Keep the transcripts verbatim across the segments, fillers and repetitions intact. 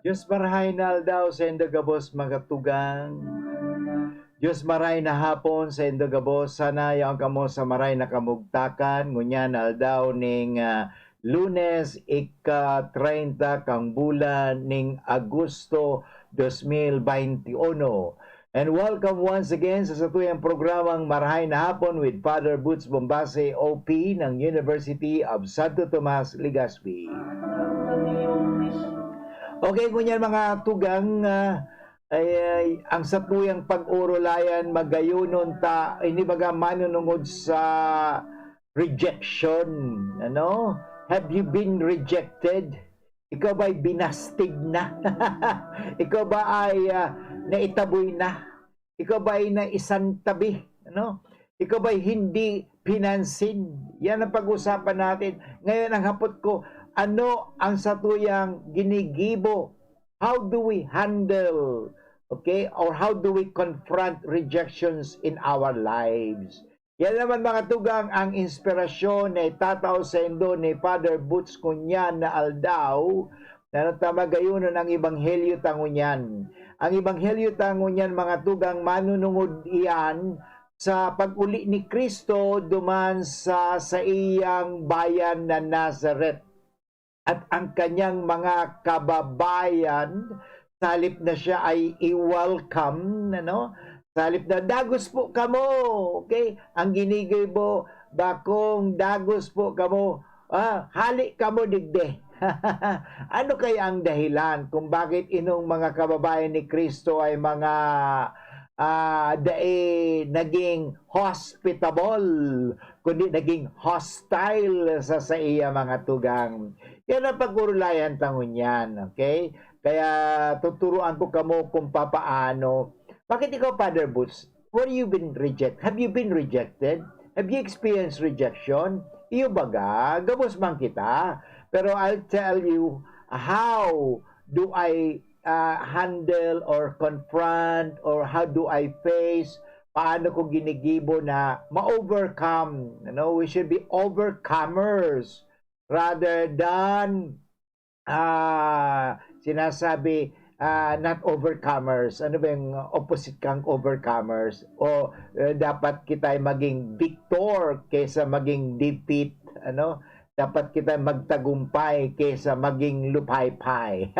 Dios marahay na aldaw sa indo gabos, mga tugang. Dios marahay na hapon sa indo gabos. Sana yaon kamo sa maray na kamugtakan. Ngunyan aldaw ning, ah, Lunes, ika-treinta kang bulan ning Agosto dos mil bainti uno. And welcome once again sa satuyang programang Marahay na Hapon with Father Boots Bombase, O P ng University of Santo Tomas, Legazpi. Okay, ngunyan, mga tugang, ah, ay, ay, ang satuyang pag-urulayan, magayonon ta, ini baga manunungod sa rejection, ano? Have you been rejected? Ikaw ba'y binastig na? Ikaw ba ay, ah, naitaboy na? Ikaw ba ay naisantabi? Ano? Ikaw ba'y hindi pinansin? Yan ang pag-usapan natin. Ngayon, ang hapot ko, ano ang satuyang ginigibo? How do we handle, okay? Or how do we confront rejections in our lives? Yan naman, mga tugang, ang inspirasyon na itatao saindo ni Father Boots ngunyan na aldaw, na nagtamagayonon ang ebanghelyo ta ngunyan. Ang ebanghelyo ta ngunyan, mga tugang, manunungod iyan sa pag-uli ni Cristo duman sa saiyang bayan na Nazareth. At ang kanyang mga kababayan, sa halip na siya ay i-welcome, ano? Sa halip na, "Dagos po kamo," okay? Ang ginigibo, "Bakong dagos po kamo, ah, hali kamo digdi." Ano kaya ang dahilan kung bakit inong mga kababayan ni Cristo ay mga, ah, dai naging hospitable, kundi naging hostile sa saiya, mga tugang? Yan ang pag-urulayan ta ngunyan, okay? Kaya tuturuan ko kamo kung papaano. Bakit ikaw, Father Boots? Were you been reject-, have you been rejected? Have you experienced rejection? Iyo baga, gabos man kita. Pero I'll tell you, how do I, ah, handle or confront, or how do I face? Paano ko ginigibo na ma-overcome? Ano, we should be overcomers rather than, ah, sinasabi, ah, not overcomers. Ano ba yung opposite kang overcomers? O, eh, dapat kita ay maging victor kaysa maging defeat, ano? Dapat kita magtagumpay kaysa maging lupaypay.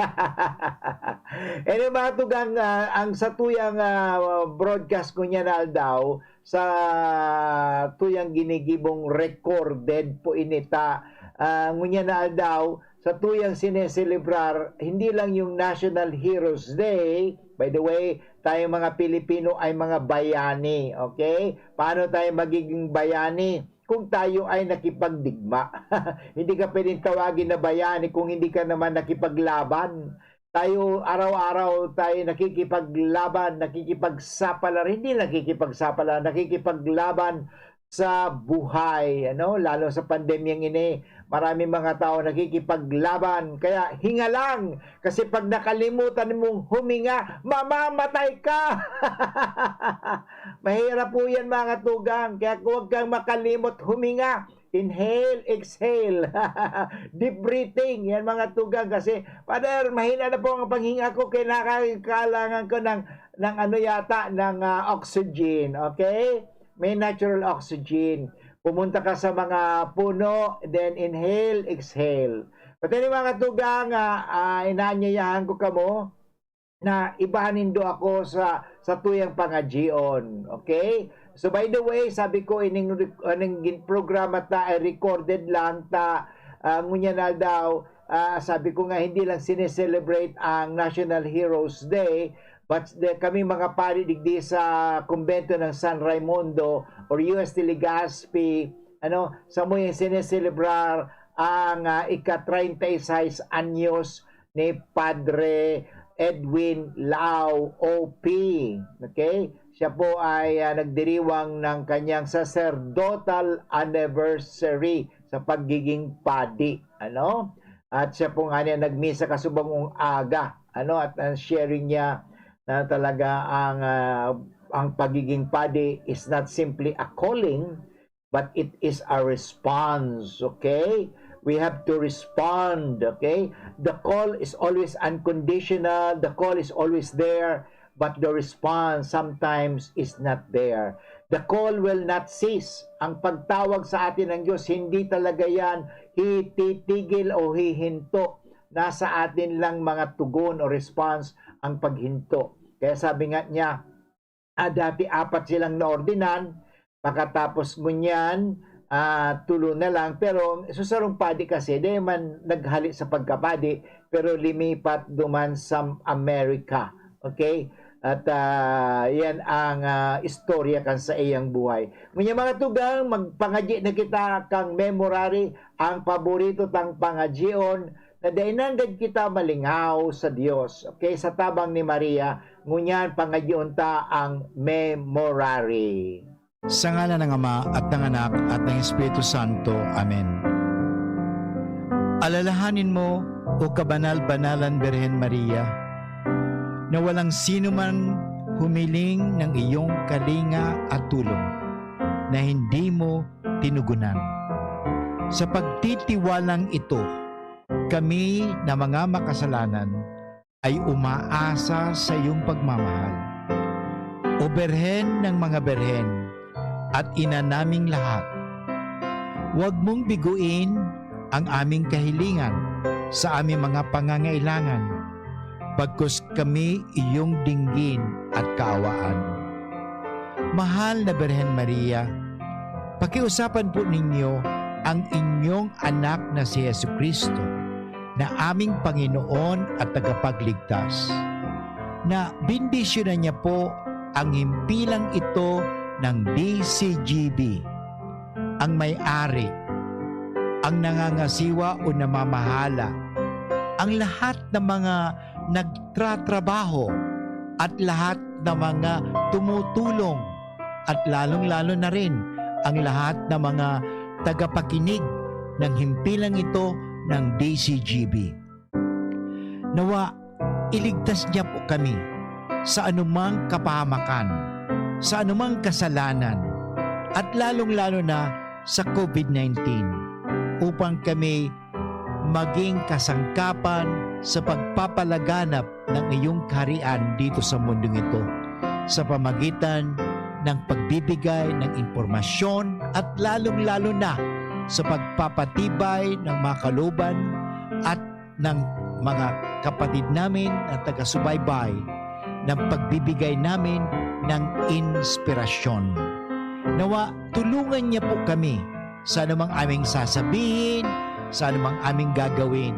Anyway, mga tugang, ah, ang satuyang, ah, broadcast ngunyan na aldaw, satuyang ginigibong recorded po ini ta, ah, ngunyan na aldaw, satuyang sineselebrar, hindi lang yung National Heroes Day. By the way, tayong mga Pilipino ay mga bayani, okay? Paano tayo magiging bayani? Kung tayo ay nakipagdigma. Hindi ka pwedeng tawagin na bayani kung hindi ka naman nakipaglaban. Tayo, araw-araw tayo nakikipaglaban, nakikipagsapalaran, hindi nakikipagsapalaran, nakikipaglaban sa buhay, ano? Lalo sa pandemyang ini, maraming mga tao nakikipaglaban. Kaya hinga lang, kasi pag nakalimutan mong huminga, mamamatay ka! Mahirap po yan, mga tugang, kaya huwag kang makalimot huminga. Inhale, exhale. Deep breathing. Yan, mga tugang, kasi, "Father, mahina na po ang panghinga ko, kaya nakakailangan ko ng, ng ano yata, ng, ah, oxygen." Okay? May natural oxygen. Pumunta ka sa mga puno, then inhale, exhale. Pati ni, mga tugang, ah, ah, inaanyayahan ko kamo na ibahan nindo ako sa, sa tuyang pangadyion. Okay? So, by the way, sabi ko, ining rec-, ining gin-, programa ta ay recorded lang ta, ah, ngunyan na daw, ah, sabi ko nga, hindi lang sineselebrate ang National Heroes Day, but the, kami mga pari digdi sa kumbento ng San Raimundo or U S T Legazpi, ano, samuyang sineselebrar ang, ah, ika-treinta y seis anyos ni Padre Edwin Lao, O P. Okay? Siya po ay, ah, nagdiriwang ng kanyang sacerdotal anniversary sa pagiging padi, ano? At siya po nga niya nagmisa kasubang aga, ano? At ang sharing niya na talaga ang, ah, ang pagiging padi is not simply a calling, but it is a response, okay? We have to respond, okay? The call is always unconditional, the call is always there, but the response sometimes is not there. The call will not cease. Ang pagtawag sa atin ng Diyos, hindi talaga yan hititigil o hihinto. Nasa atin lang mga tugon o response ang paghinto. Kaya sabi nga niya, ah, dati apat silang naordinan, pagkatapos ngunyan, ah, tulo na lang. Pero sa sarong padi kasi, di man naghali sa pagkapadi, pero limipat duman sa Amerika. Okay? At, ah, yan ang, ah, istorya kan sa iyang buhay. Ngunyan, mga tugang, magpangadyi na kita kan memorary, ang paborito tang pangadyion, na dai nanggad kita malingaw sa Dios. Okay? Sa tabang ni Maria, ngunyan pangadyion ta ang memorary. Sa ngalan ng Ama, at ng Anak, at ng Espiritu Santo. Amen. Alalahanin mo, O kabanal-banalan Birhen Maria, na walang sino man humiling ng iyong kalinga at tulong na hindi mo tinugunan. Sa pagtitiwalang ito, kami na mga makasalanan ay umaasa sa iyong pagmamahal. O Birhen ng mga Birhen at Ina naming lahat, huwag mong biguin ang aming kahilingan sa aming mga pangangailangan, bagkus kami iyong dinggin at kaawaan. Mahal na Birhen Maria, pakiusapan po ninyo ang inyong anak na si Jesu-Cristo, na aming Panginoon at Tagapagligtas, na bendisyonan niya po ang himpilang ito ng D C G B, ang may-ari, ang nangangasiwa o namamahala, ang lahat ng mga nagtratrabaho at lahat ng mga tumutulong, at lalong-lalo na rin ang lahat ng mga tagapakinig ng himpilang ito ng D C G B. Nawa, iligtas niya po kami sa anumang kapahamakan, sa anumang kasalanan, at lalong-lalo na sa COVID nineteen, upang kami maging kasangkapan sa pagpapalaganap ng iyong kaharian dito sa mundong ito, sa pamagitan ng pagbibigay ng impormasyon at lalong-lalo na sa pagpapatibay ng mga kalooban at ng mga kapatid namin na taga-subaybay ng pagbibigay namin ng inspirasyon. Nawa, tulungan niya po kami sa anumang aming sasabihin, sa anumang aming gagawin,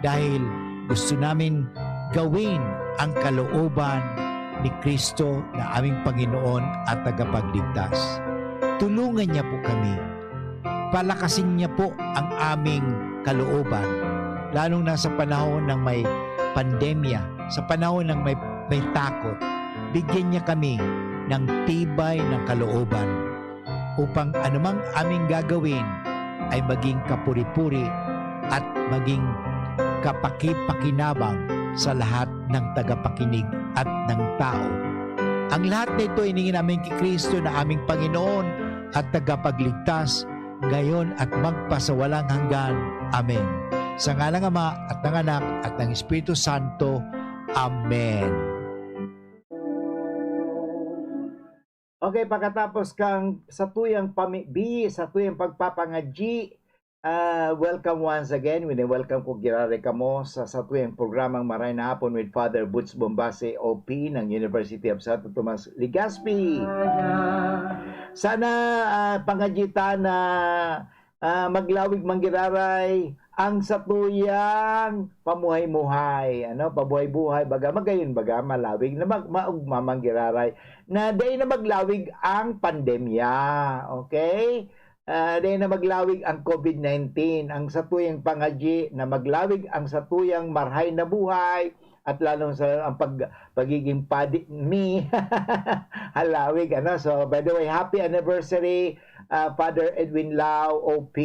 dahil gusto namin gawin ang kalooban ni Kristo na aming Panginoon at Tagapagligtas. Tulungan niya po kami. Palakasin niya po ang aming kalooban, lalong na sa panahon ng may pandemya, sa panahon ng may, may takot. Bigyan niya kami ng tibay ng kalooban, upang anumang aming gagawin ay maging kapuri-puri at maging kapakipakinabang sa lahat ng tagapakinig at ng tao. Ang lahat na ito hiningi namin ki Kristo na aming Panginoon at Tagapagligtas, ngayon at magpasawalang hanggan. Amen. Sa ngalan ng Ama, at ng Anak, at ng Espiritu Santo. Amen. Okay, pagkatapos kang satuyang pami-, bi, satuyang pagpapangadyi, ah, welcome once again. Wini-welcome ko giraray kamo sa satuyang programang Maray na Hapon with Father Boots Bombase, O P ng University of Santo Tomas, Legazpi. Sana, ah, pangadyi ta na, ah, maglawig man giraray ang satuyang pamuhay-muhay, ano, pabuhay-buhay, baga, magayon, baga, malawig na mag-, maugma man giraray na dai na maglawig ang pandemya, okay? Ah, dai na maglawig ang COVID nineteen. Ang satuyang pangadyi na maglawig ang satuyang marhay na buhay, at lalong sa ang pag-, pagiging padi mi halawig, ano? So, by the way, happy anniversary, ah, Father Edwin Lau, O P.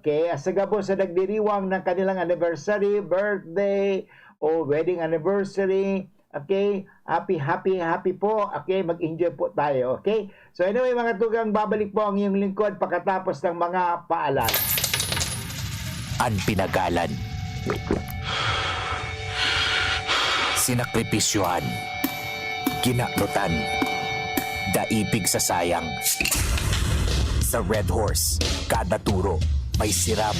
Okay? Sa gabos sa nagdiriwang ng kanilang anniversary, birthday, o wedding anniversary, okay? Happy, happy, happy po. Okay? Mag-enjoy po tayo. Okay? So anyway, mga tugang, babalik po ang iyong lingkod pagkatapos ng mga paalala. An pinagalan. Sinakripisyohan. Kinanutan. Daipig sa sayang. Sa Red Horse, kada turo, may sirab,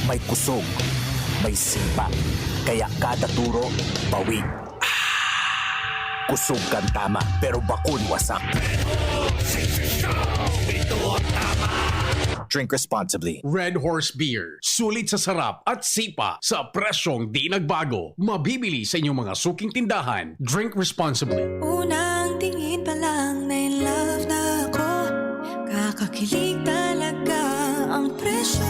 may kusog, may sipa. Kaya kada turo, bawi. Kusog kan tama, pero bakun wasak. Drink responsibly. Red Horse Beer. Sulit sa sarap at sipa sa presyong di nagbago. Mabibili sa inyong mga suking tindahan. Drink responsibly. Unang tingin pa lang na in love na ako. Kakakilig talaga ang presyo.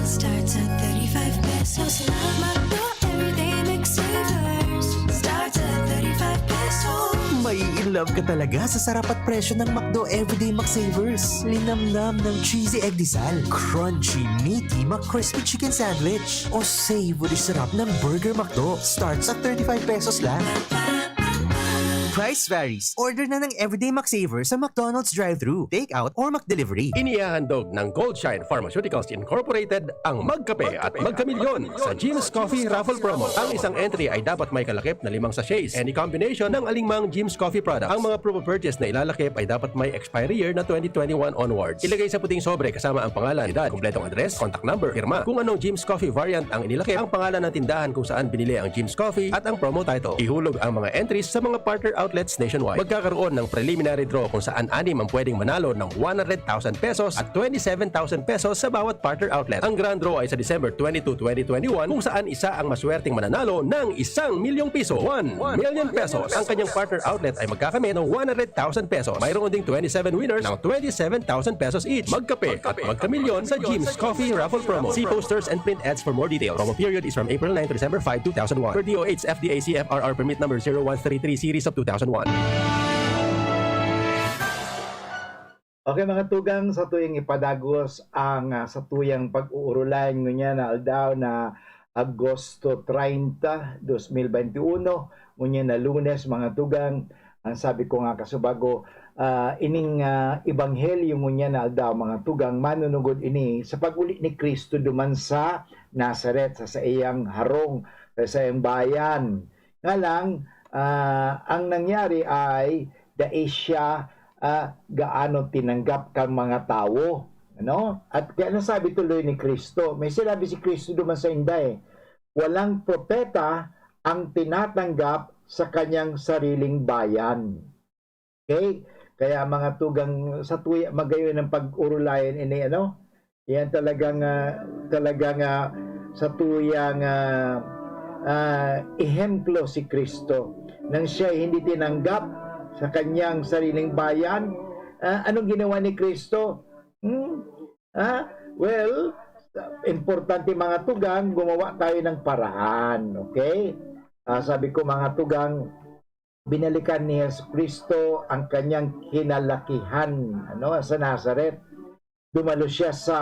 Starts at thirty-five pesos lang. McDo Everyday Mix Savers. Starts at thirty-five pesos. May in love ka talaga sa sarap at presyo ng McDo Everyday McSavers. Linamnam ng cheesy egg disal, crunchy, meaty, McCrispy Chicken Sandwich. O savory sarap ng Burger McDo. Starts at thirty-five pesos lang. Price varies. Order na ng Everyday McSaver sa McDonald's drive-thru, take-out, or McDelivery. Inihahandog ng Goldshine Pharmaceuticals Incorporated ang Magkape at Magkamilyon sa Jim's Coffee Raffle Promo. Ang isang entry ay dapat may kalakip na limang sachets, any combination ng alinmang Jim's Coffee product. Ang mga promo purchase na ilalakip ay dapat may expiry year na twenty twenty-one onwards. Ilagay sa puting sobre kasama ang pangalan, edad, kompletong address, contact number, pirma. Kung anong Jim's Coffee variant ang inilakip, ang pangalan ng tindahan kung saan binili ang Jim's Coffee at ang promo title. Ihulog ang mga entries sa mga partner outlets nationwide. Magkakaroon ng preliminary draw kung saan anim ang pwedeng manalo ng one hundred thousand pesos at twenty-seven thousand pesos sa bawat partner outlet. Ang grand draw ay sa December twenty-two, twenty twenty-one, kung saan isa ang maswerteng mananalo ng isang milyong piso. One million pesos. Ang kanyang partner outlet ay magkakamit ng one hundred thousand pesos. Mayroon ding twenty-seven winners ng twenty-seven thousand pesos each. Magkape at magkamilyon sa Jim's Coffee Raffle Promo. See posters and print ads for more details. Promo period is from April nine to December five, two thousand one. Per D O H F D A C F R R permit number zero one three three series of two thousand one. Okay, mga tugang, satuyang ipadagos ang, ah, satuyang pag-uurulayan ngunyan na aldaw na Agosto treinta, dos mil veintiuno, ngunyan na Lunes, mga tugang. Ang sabi ko nga kasubago, ah, ining, ah, ebanghelyo ngunyan na aldaw, mga tugang, manunugod ini sa pag-uli ni Cristo duman sa Nazaret, sa saiyang harong, sa saiyang bayan. Nga lang, ah, ang nangyari ay dai siya, ah, gaano tinanggap kan mga tawo, ano? At kaya nasabi tuloy ni Cristo, may sinabi si Cristo duman sa inday, "Walang propeta ang tinatanggap sa kanyang sariling bayan." Okay? Kaya mga tugang, sa tuya, magayon ang pag-urulayan ini, ano? Yan talagang, ah, talagang, ah, sa tuyang, ah, ah, ehemplo si Cristo. Nang siya hindi tinanggap sa kanyang sariling bayan, ah, anong ginawa ni Cristo? Hmm? Ah, well, importante, mga tugang, gumawa tayo ng paraan, okay? Ah, sabi ko, mga tugang, binalikan ni Jesu Cristo ang kanyang kinalakihan, ano, sa Nazaret. Dumalo siya sa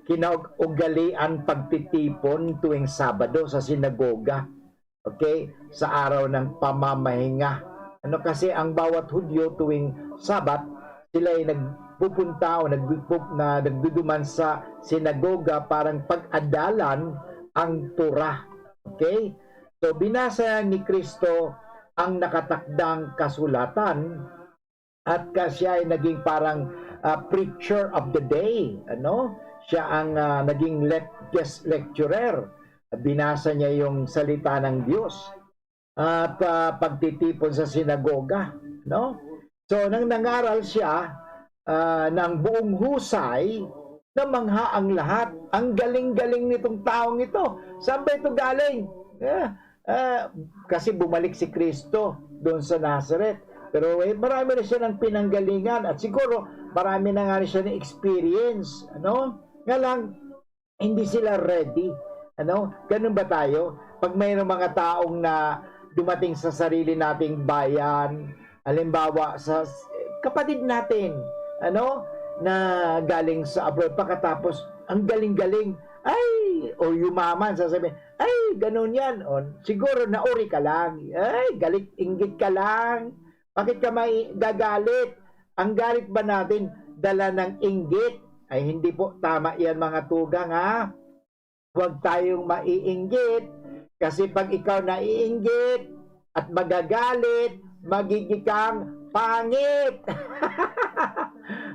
kinaugalian pagtitipon tuwing Sabado sa sinagoga, okay, sa araw ng pamamahinga. Ano, kasi ang bawat Hudyo tuwing Sabat, sila ay nagpupunta o nagpup-, na nagduduman sa sinagoga parang pag-adalan ang Torah. Okay? So, binasa ni Cristo ang nakatakdang kasulatan at ka-, siya ay naging parang, ah, preacher of the day, ano? Siya ang, ah, naging lec-, guest lecturer. Binasa niya yung salita ng Diyos at, ah, pagtitipon sa sinagoga, no? So, nang nangaral siya, ah, ng buong husay, namangha ang lahat. Ang galing-galing nitong taong ito. Saan ba ito galing? Yeah. Ah, kasi bumalik si Cristo doon sa Nazareth. Pero, eh, marami na siya ng pinanggalingan at siguro marami na nga rin siya ng experience, ano? Nga lang, hindi sila ready, ano? Ganun ba tayo? Pag mayroong mga taong na dumating sa sarili nating bayan, halimbawa, sa s-, kapatid natin, ano, na galing sa abroad, pagkatapos, ang galing-galing, ay, o yumaman, sasabihin, "Ay, ganun yan." O, siguro nauri ka lang. "Ay, galit, inggit ka lang. Bakit ka may gagalit?" Ang galit ba natin dala ng inggit? Ay, hindi po tama yan, mga tugang, ha? Huwag tayong maiinggit, kasi pag ikaw naiinggit at magagalit, magiging kang pangit.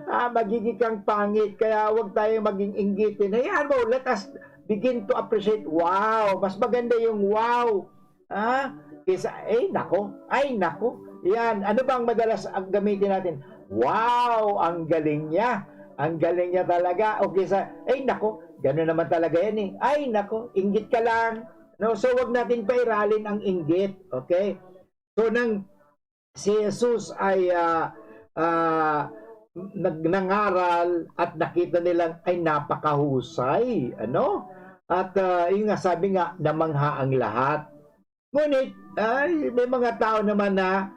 Ah, magiging kang pangit, kaya huwag tayong maging inggitin. Hayaan mo, let us begin to appreciate. Wow, mas maganda yung wow. Ah, kaysa, "Ay, nako, ay, nako." Yan, ano bang madalas ang gamitin natin? "Wow, ang galing niya. Ang galing niya talaga." O kaysa, "Ay, nako, gano'n naman talaga yan eh. Ay, nako, inggit ka lang." No? So, wag natin pairalin ang inggit. Okay? So, nang si Jesus ay, ah, ah, nag-, nangaral at nakita nilang, "Ay, napakahusay." Ano? At, ah, yun nga, sabi nga, namangha ang lahat. Ngunit, ay, may mga tao naman na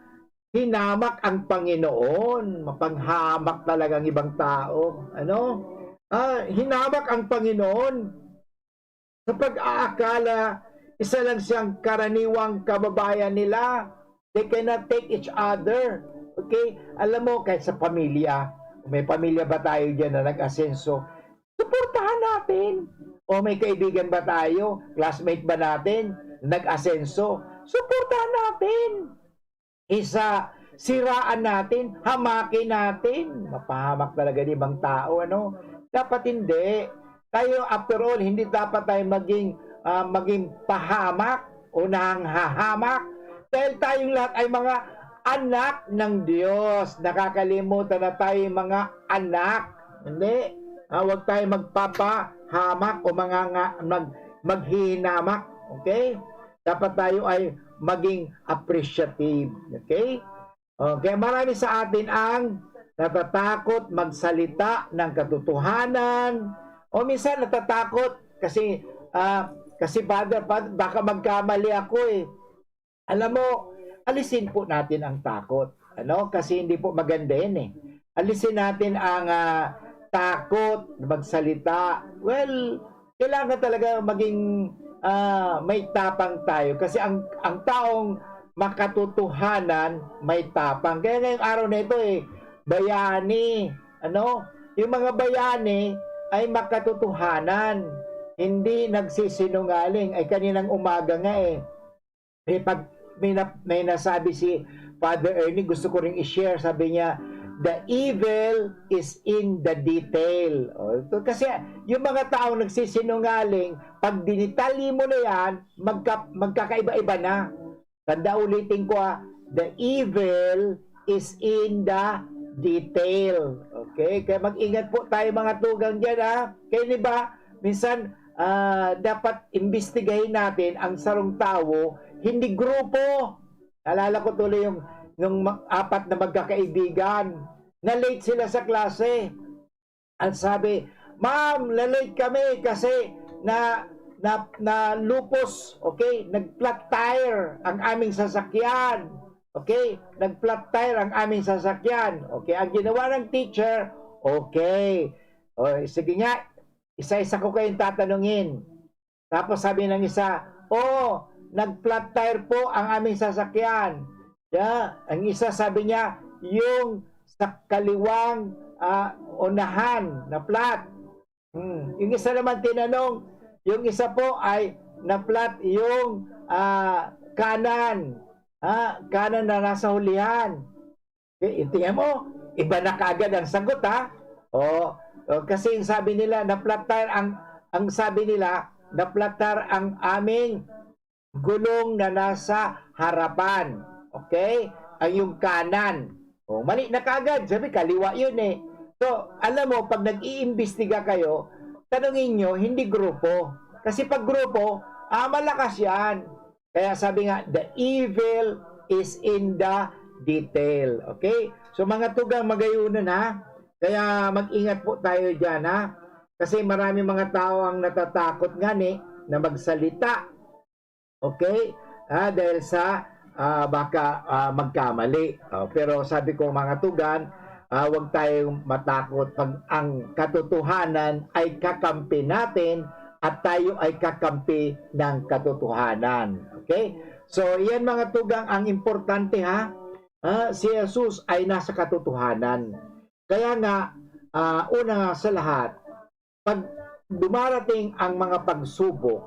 hinamak ang Panginoon. Mapanghamak talaga ang ibang tao. Ano? Ah, hinamak ang Panginoon. Sa pag-aakala, isa lang siyang karaniwang kababayan nila. They cannot take each other. Okay? Alam mo, kahit sa pamilya, kung may pamilya ba tayo dyan na nag-asenso, suportahan natin. O may kaibigan ba tayo, classmate ba natin, nag-asenso, suportahan natin. Isa, siraan natin, hamakin natin. Mapahamak talaga yung ibang tao, ano? Dapat hindi. Tayo, after all, hindi dapat tayo maging, ah, maging pahamak o nanghahamak. Dahil tayong lahat ay mga anak ng Diyos. Nakakalimutan na tayo yung mga anak. Hindi. Ah, huwag tayo magpapahamak o mga nga, mag, maghihinamak. Okay? Dapat tayo ay maging appreciative. Okay? Oh, kaya marami sa atin ang natatakot magsalita ng katotohanan. O minsan natatakot kasi, ah, kasi, "Father, Father, baka magkamali ako eh." Alam mo, alisin po natin ang takot. Ano? Kasi hindi po maganda yan eh. Alisin natin ang, ah, takot na magsalita. Well, kailangan talaga maging, ah, may tapang tayo. Kasi ang, ang taong makatotohanan, may tapang. Kaya ngayong araw na ito eh, bayani, ano? Yung mga bayani ay makatotohanan. Hindi nagsisinungaling. Ay kaninang umaga nga eh. Eh, pag may na-, may nasabi si Father Ernie, gusto ko ring i-share, sabi niya, "The evil is in the detail." Oh, ito, kasi yung mga taong nagsisinungaling, pag dinitalye mo na yan, magka-, magkakaiba-iba na. Tanda, ulitin ko, ah, "The evil is in the detail." Okay? Kaya mag-ingat po tayo, mga tugang, dyan, ha? Kaya, di ba, minsan, ah, dapat imbestigahin natin ang sarong tawo, hindi grupo. Naalala ko tuloy yung, yung ma-, apat na magkakaibigan, na-late sila sa klase. At sabi, "Ma'am, na-late kami kasi na, na, na lupos, okay? Nag-flat tire ang aming sasakyan." Okay? "Nag-flat tire ang aming sasakyan." Okay, ang ginawa ng teacher, okay. O, sige nga, isa-isa ko kayong tatanungin. Tapos sabi ng isa, "Oh, nag-flat tire po ang aming sasakyan." Yeah, ang isa sabi niya, "Yung sa kaliwang, ah, unahan na flat." Hmm. Yung isa naman tinanong, yung isa po ay na-flat yung, ah, kanan. Ah, kanan na nasa hulihan. Eh, tingnan mo, iba na kaagad ang sagot, ha? O, o, kasi yung sabi nila, na-flat tire ang, ang sabi nila, na-flat tire ang aming gulong na nasa harapan. Okay? Ang yung kanan. O, mali na kaagad. Sabi, kaliwa yun eh. So, alam mo, pag nag-iimbestiga kayo, tanungin nyo, hindi grupo. Kasi pag grupo, ah, malakas yan. Kaya sabi nga, "The evil is in the detail." Okay? So, mga tugang, magayonon, ha? Kaya mag-ingat po tayo dyan, ha? Kasi marami mga tao ang natatakot nga ni na magsalita. Okay? Ah, dahil sa, ah, baka, ah, magkamali. Oh, pero sabi ko, mga tugang, ah, huwag tayong matakot pag ang katotohanan ay kakampi natin at tayo ay kakampi ng katotohanan. Okay? So, iyan, mga tugang, ang importante, ha? Ah, si Jesus ay nasa katotohanan. Kaya nga, ah, una nga sa lahat, pag dumarating ang mga pagsubok,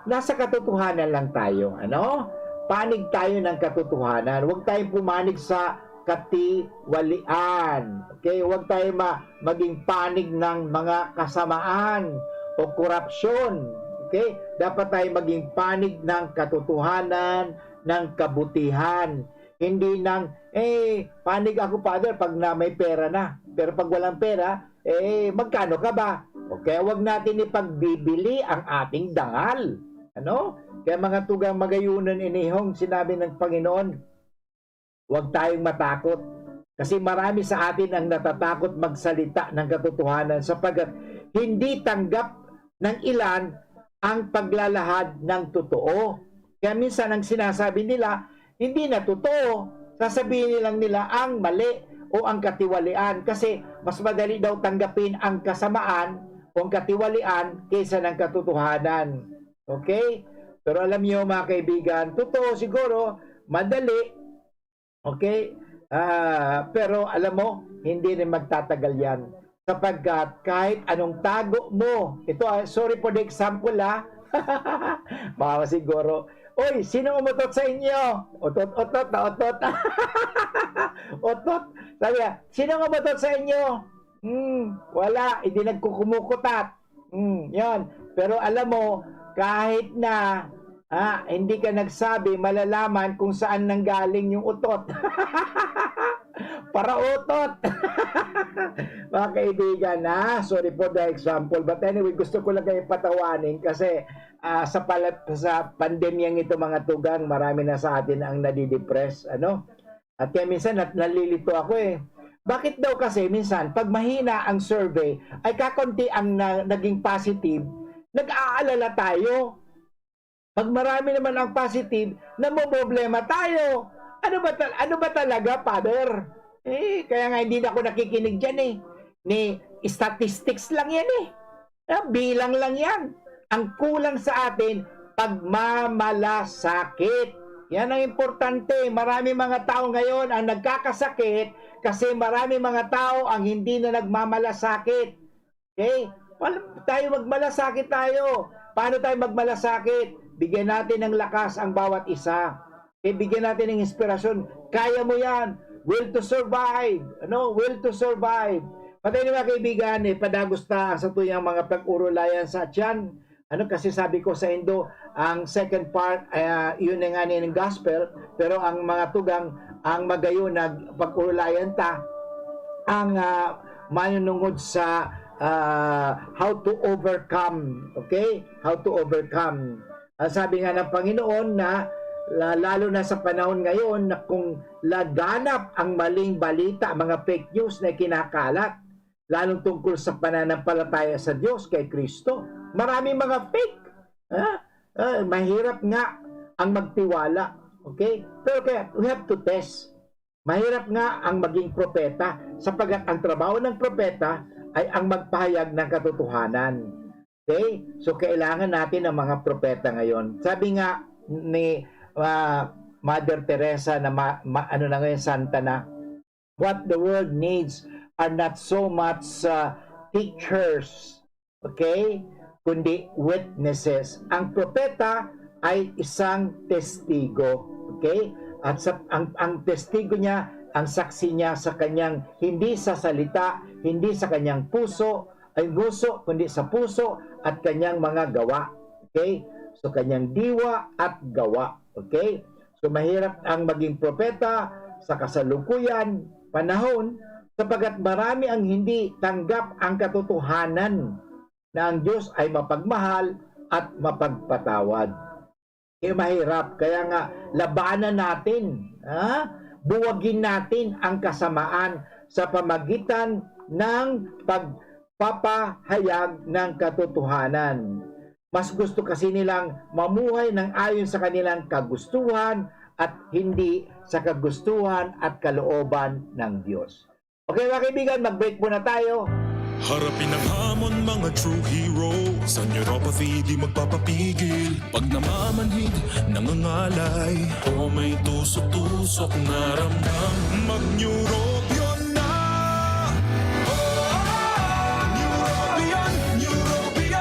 nasa katotohanan lang tayo, ano? Panig tayo ng katotohanan. Huwag tayong pumanig sa katiwalian. Okay? Huwag tayo ma-, maging panig ng mga kasamaan o korupsyon. Okay? Dapat tayo maging panig ng katotohanan, ng kabutihan. Hindi ng, "Eh, panig ako, Father, pag na may pera na. Pero pag walang pera, eh, magkano ka ba?" O kaya wag natin ipagbibili ang ating dangal. Ano? Kaya mga tugang magayunan, inihong sinabi ng Panginoon, "Huwag tayong matakot." Kasi marami sa atin ang natatakot magsalita ng katotohanan sapagkat hindi tanggap ng ilan ang paglalahad ng totoo. Kaya minsan ang sinasabi nila, hindi na totoo. Sasabihin nilang nila ang mali o ang katiwalian kasi mas madali daw tanggapin ang kasamaan o ang katiwalian kaysa ng katotohanan. Okay? Pero alam niyo, mga kaibigan, totoo siguro, madali. Okay? Ah, pero alam mo, hindi rin magtatagal yan. Sapagkat kahit anong tago mo, ito, ah, sorry for the example, ah. Baka siguro, "Uy, sino umutot sa inyo?" Otot, otot na otot. Otot. Sabi niya, "Sino umutot sa inyo?" "Hmm, wala, hindi nagkukumukutat." Hmm, yun. Pero alam mo, kahit na, ah, hindi ka nagsabi, malalaman kung saan nanggaling yung utot. Parautot. Mga kaibigan, ha? Sorry for the example. But anyway, gusto ko lang kayo patawanin kasi, ah, sa pala-, sa pandemyang ito, mga tugang, marami na sa atin ang nadidepress, ano? At kaya minsan nat-, nalilito ako, eh. Bakit daw kasi minsan, pag mahina ang survey, ay kakaunti ang na-, naging positive, nag-aalala tayo. Pag marami naman ang positive, namomroblema tayo. Ano ba ta-, ano ba talaga, Father? Eh, kaya nga hindi na ako nakikinig diyan, eh. Ni statistics lang yan, eh. Ah, bilang lang yan. Ang kulang sa atin, pagmamalasakit. Yan ang importante. Marami mga tao ngayon ang nagkakasakit kasi marami mga tao ang hindi na nagmamalasakit. Okay? Wal-, tayo magmalasakit tayo. Paano tayo magmalasakit? Bigyan natin ng lakas ang bawat isa. Okay? Bigyan natin ng inspirasyon. Kaya mo yan. Will to survive. Ano? Will to survive. Patay ni mga kaibigan, eh, padagos ta ang satuyang mga pag-urulayan sa tiyan. Ano, kasi sabi ko sa Indo, ang second part, ah, yun na nga ni ng gospel, pero ang mga tugang, ang magayon na pag-urulayan ta, ang, ah, manunungod sa, ah, how to overcome, okay? How to overcome. Ang sabi nga ng Panginoon na la-, lalo na sa panahon ngayon na kung laganap ang maling balita, mga fake news na ikinakalat, lalong tungkol sa pananampalataya sa Diyos, kay Kristo. Maraming mga fake. Ha? Ah, mahirap nga ang magtiwala. Okay? Pero kaya, we have to test. Mahirap nga ang maging propeta, sapagkat ang trabaho ng propeta ay ang magpahayag ng katotohanan. Okay? So, kailangan natin ang mga propeta ngayon. Sabi nga ni, ah, Mother Teresa na ma-, ma-, ano na ngayon, santa na, "What the world needs are not so much, ah, teachers, okay, kundi witnesses." Ang propeta ay isang testigo, okay? At sa, ang, ang testigo niya, ang saksi niya sa kanyang, hindi sa salita, hindi sa kanyang puso, ay nguso, kundi sa puso at kanyang mga gawa. Okay? So, kanyang diwa at gawa. Okay? So, mahirap ang maging propeta sa kasalukuyan panahon, sapagkat marami ang hindi tanggap ang katotohanan na ang Diyos ay mapagmahal at mapagpatawad. Eh, mahirap. Kaya nga, labanan natin, ha? Buwagin natin ang kasamaan sa pamagitan ng pagpapahayag ng katotohanan. Mas gusto kasi nilang mamuhay ng ayon sa kanilang kagustuhan at hindi sa kagustuhan at kalooban ng Diyos. Okay, mga kaibigan, mag-break muna tayo. Harapin ang hamon, mga true hero. Sa neuropathy, di magpapapigil. Pag namamanhid, nangangalay. O may tusok-tusok na ramdam. Mag-Neurobion na! Oh, Neurobion, Neurobion.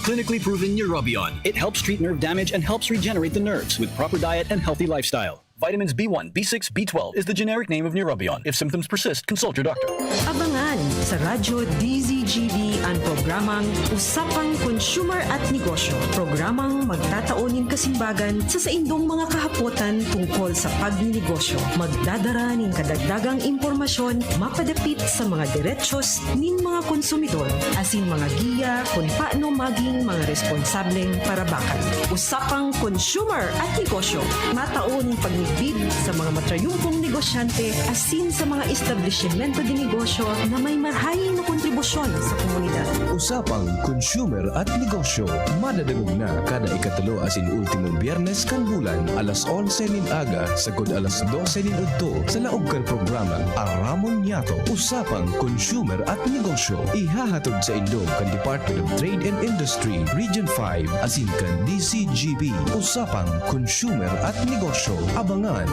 Clinically proven Neurobion. It helps treat nerve damage and helps regenerate the nerves with proper diet and healthy lifestyle. Vitamins B one, B six, B twelve is the generic name of Neurobion. If symptoms persist, consult your doctor. Abangan sa Radyo D Z G B an programang Usapang Consumer at Negosyo. Programang magtatao nin kasimbagan sa saindong mga kahapotan tungkol sa pagninegosyo. Magdadara nin kadagdagang impormasyon mapadapit sa mga derechos nin mga konsumidor asin mga giya kun paano maging mga responsableng parabakan. Usapang Consumer at Negosyo, matao nin pagmidbid sa mga matrayumpong negosyante asin sa mga establisimento de negosyo na may marhay na kontribusyon sa komunidad. Usapang Consumer at Negosyo, madadangog na kada ikatulo asin ultimong Biyernes kan bulan, alas onse nin aga sagkod alas dose nin udto, sa laog kan programang Aramon Niyato, Usapang Consumer at Negosyo. Ihahatod saindo kan Department of Trade and Industry, Region five, asin kan D C G B. Usapang Consumer at Negosyo. Abangan!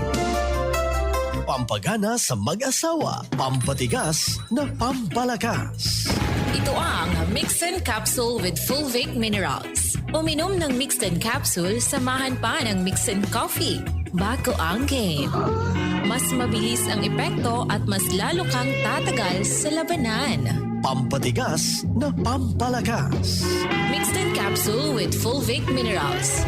Pampagana sa mag-asawa, pampatigas na pampalakas. Ito ang Mixin Capsule with Fulvic Minerals. Uminom ng Mixin Capsule, samahan pa ng Mixin Coffee. Bago ang game. Mas mabilis ang epekto at mas lalo kang tatagal sa labanan. Pampatigas na pampalakas. Mixin Capsule with Fulvic Minerals.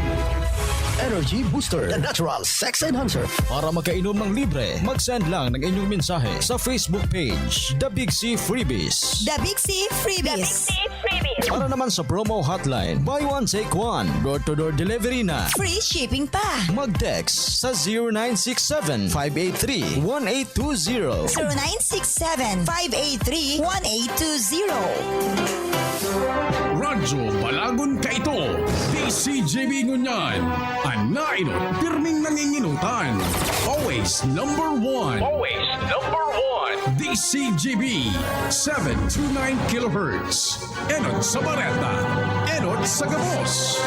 Energy Booster, the natural sex enhancer. Para makainom ng libre, mag-send lang ng inyong mensahe sa Facebook page, The Big C Freebies. The Big C Freebies. Para naman sa promo hotline, buy one, take one, door-to-door delivery na. Free shipping pa. Mag-text sa zero nine six seven, five eight three, one eight two zero. zero nine six seven, five eight three, one eight two zero. Radyo Balagon Kaito, D C G B ngunyan. An nainot, pirming nanginginutan. Always number one. Always number one. D C G B, seven two nine kilohertz. Enot sa bareta. Enot sa gabos.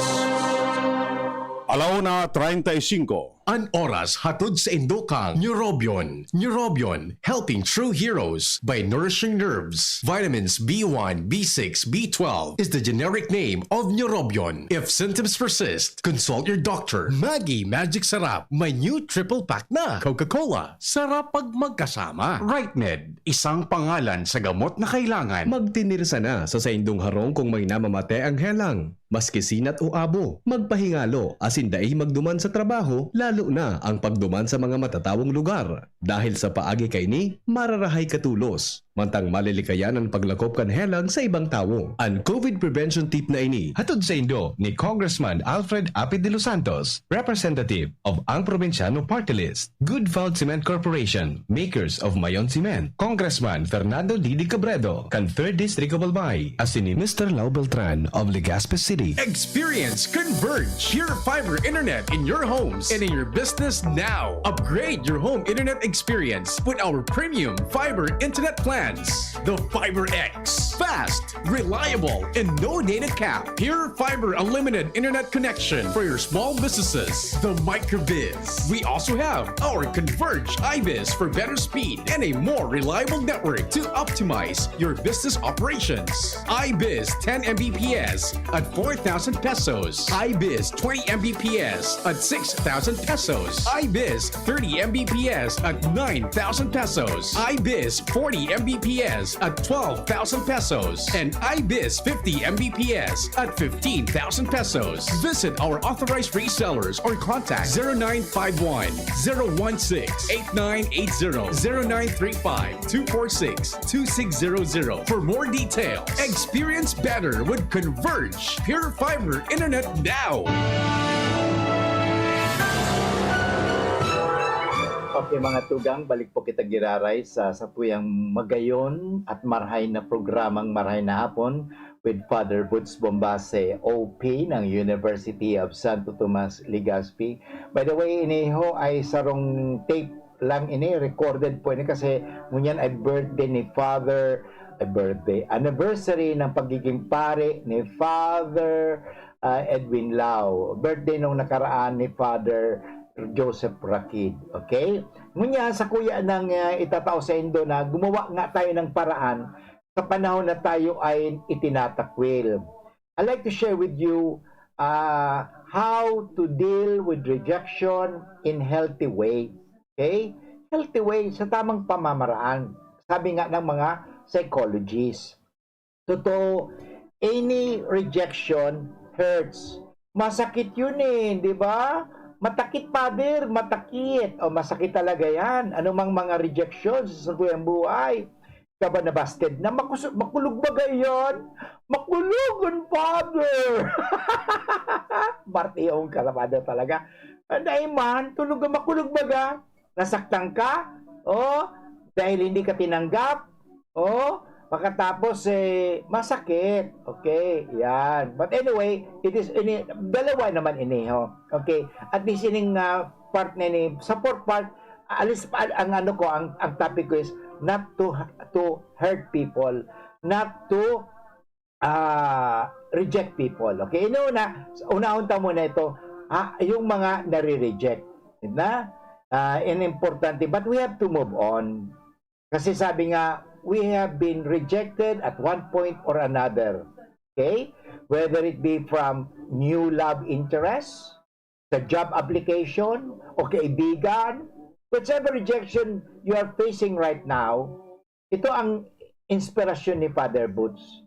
Alauna treinta y cinco. An oras hatod sa indo kan Neurobion. Neurobion, helping true heroes by nourishing nerves. Vitamins B one, B six, B twelve is the generic name of Neurobion. If symptoms persist, consult your doctor. Maggi Magic Sarap, may new triple pack na. Coca-Cola, sarap pag magkasama. Right Med, isang pangalan sa gamot na kailangan. Magtinirsa na sa saindong harong kung may namamate ang helang. Maski sinat o abo, magpahingalo asin dai magduman sa trabaho, lalo na ang pagduman sa mga matatawong lugar. Dahil sa paagi kaini, mararahay ka tolos, mantang malilikayan an paglakop kan helang sa ibang tawo. An COVID prevention tip na ini, hatod saindo ni Congressman Alfred Apid de los Santos, representative of Ang Probinsyano Party List. Good Found Cement Corporation, makers of Mayon Cement. Congressman Fernando Didi Cabredo, kan Third District of Albay, asin ni Mister Lau Beltran of Legazpi City. Experience Converge Pure Fiber Internet in your homes and in your business now. Upgrade your home internet experience with our premium fiber internet plans. The Fiber X. Fast, reliable, and no data cap. Pure Fiber Unlimited Internet Connection for your small businesses. The Microbiz. We also have our Converge iBiz for better speed and a more reliable network to optimize your business operations. iBiz ten M B P S at four thousand pesos. iBiz twenty M B P S at six thousand pesos. iBiz thirty M B P S at nine thousand pesos. iBiz forty M B P S at twelve thousand pesos. And iBiz fifty M B P S at fifteen thousand pesos. Visit our authorized resellers or contact zero nine five one, zero one six, eight nine eight zero, zero nine three five, two four six, two six zero zero for more details. Experience better with Converge Pure Fiber Internet now. Okay, mga tugang, balik po kita giraray sa satuyang magayon at marhay na programang Marhay na Hapon with Father Boots Bombase, O P ng University of Santo Tomas, Legazpi. By the way, iniho ay sarong tape lang ini, recorded po ini kasi ngunyan ay birthday ni Father, ay birthday, anniversary ng pagiging pare ni Father ah, Edwin Lau. Birthday nung nakaraan ni Father Joseph Rakid. Okay? Ngunyan, sakuya nang ah, itatao saindo na gumawa nga tayo ng paraan sa panahon na tayo ay itinatakwil. I'd like to share with you uh, how to deal with rejection in healthy way. Okay? Healthy way, sa tamang pamamaraan. Sabi nga ng mga psychologists. Totoo, any rejection hurts. Masakit yun eh, di ba? Matakit, Father, matakit. O, masakit talaga yan. Anumang mga rejection sa satuyang buhay. Ka ba nabasted na? Makus- makulog ba yan? Makulog ang Father! Martiyong kalabado talaga. Anday man, tulog ka, makulog baga? Nasaktan ka? O, dahil hindi ka tinanggap? O, pagkatapos, eh, masakit. Okay, yan. But anyway, it is, ini, dalawa naman ini, ho. Okay, at least ining uh, part na ini, sa fourth part, alis pa, ang ano ko, ang, ang topic ko is not to to hurt people, not to uh, reject people. Okay, ino na, unahon ta muna ito, ha, yung mga nare-reject. Na? Uh, and importante, but we have to move on. Kasi sabi nga, we have been rejected at one point or another. Okay? Whether it be from new love interest, sa job application, o kaibigan, whichever rejection you are facing right now, ito ang inspirasyon ni Father Boots.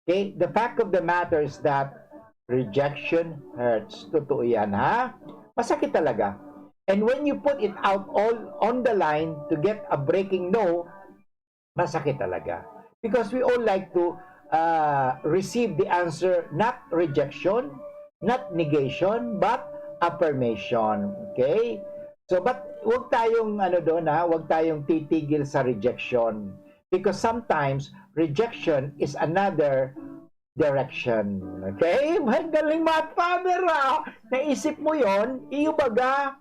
Okay? The fact of the matter is that rejection hurts. Totoo yan, ha? Masakit talaga. And when you put it out all on the line to get a breaking no, masakit talaga. Because we all like to uh, receive the answer, not rejection, not negation, but affirmation. Okay? So, but wag tayong ano doon ha, wag tayong titigil sa rejection. Because sometimes, rejection is another direction. Okay? Magaling, Mad Father, ah! Naisip mo yon, iyo baga?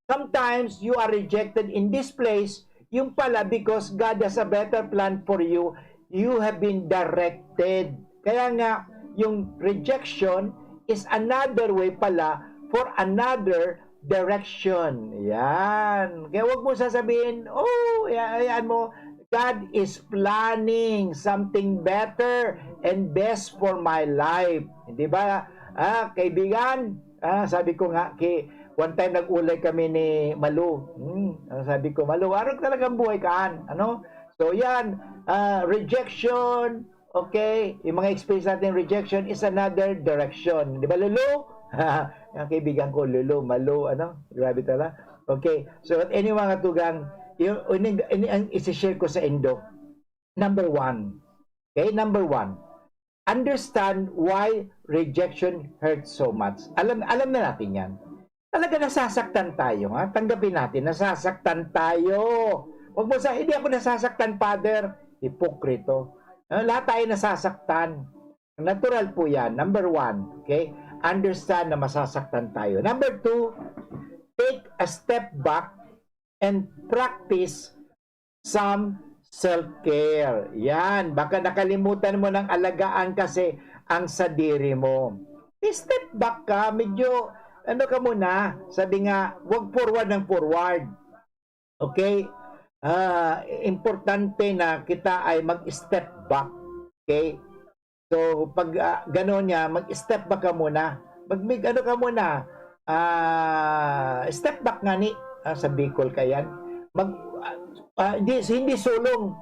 Sometimes, you are rejected in this place, yung pala, because God has a better plan for you, you have been directed. Kaya nga, yung rejection is another way pala for another direction. Yan. Kaya wag mo sasabihin, oh, ya- ayan mo, God is planning something better and best for my life. Hindi ba, ah, kaibigan? Ah, sabi ko nga, ki, one time nag-ulay kami ni Malu. Hmm, ah, sabi ko, Malu, arog talagang buhay kaan. Ano? So, yan. Ah, rejection, okay? Yung mga experience natin, rejection is another direction. Di ba, Lulu? Ang kaibigan ko, Lulu, Malu, ano? Grabe talaga. Okay. So, at any mga tugang, yung, ini, ini, ang isi-share ko sa indo. Number one. Okay? Number one. Understand why rejection hurts so much. Alam, alam na natin yan. Talaga nasasaktan tayo, ha? Tanggapin natin, nasasaktan tayo. Wag mo sa, hindi ako nasasaktan, Father. Hipokrito. Ah, lahat tayo nasasaktan. Natural po yan. Number one, okay? Understand na masasaktan tayo. Number two, take a step back and practice some self-care. Yan. Baka nakalimutan mo nang alagaan kasi ang sadiri mo. Step back ka. Medyo, ano ka muna, sabi nga, wag forward ng forward. Okay? Ah, importante na kita ay mag-step back. Okay? So, pag ah, gano'n niya, mag-step back ka muna. Mag, mag ano ka muna, ah, step back nga ni, ah, sa Bicol ka yan. Mag, ah, ah, hindi, hindi sulong.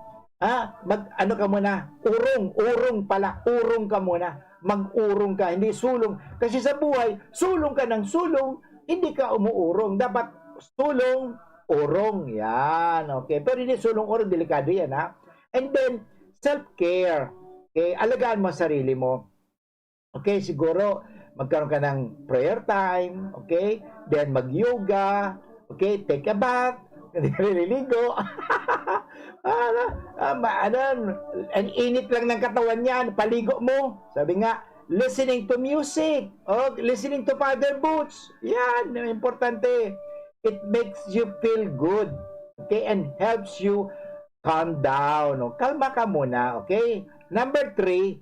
Ha? Mag, ano ka muna, urong, urong pala, urong ka muna. Mag-urong ka, hindi sulong. Kasi sa buhay, sulong ka ng sulong, hindi ka umuurong. Dapat sulong, urong. Yan, okay. Pero hindi sulong, urong, delikado yan, ha? And then, self-care. Okay? Alagaan mo ang sarili mo. Okay, siguro magkaroon ka ng prayer time, okay? Then mag-yoga, okay? Take a bath, naliligo. Ano? Ah, ma- ano? Ang init lang ng katawan niyan, paligo mo. Sabi nga, listening to music, o listening to Father Boots. Yan, importante. It makes you feel good, okay? And helps you calm down. O, kalma ka muna, okay? Number three,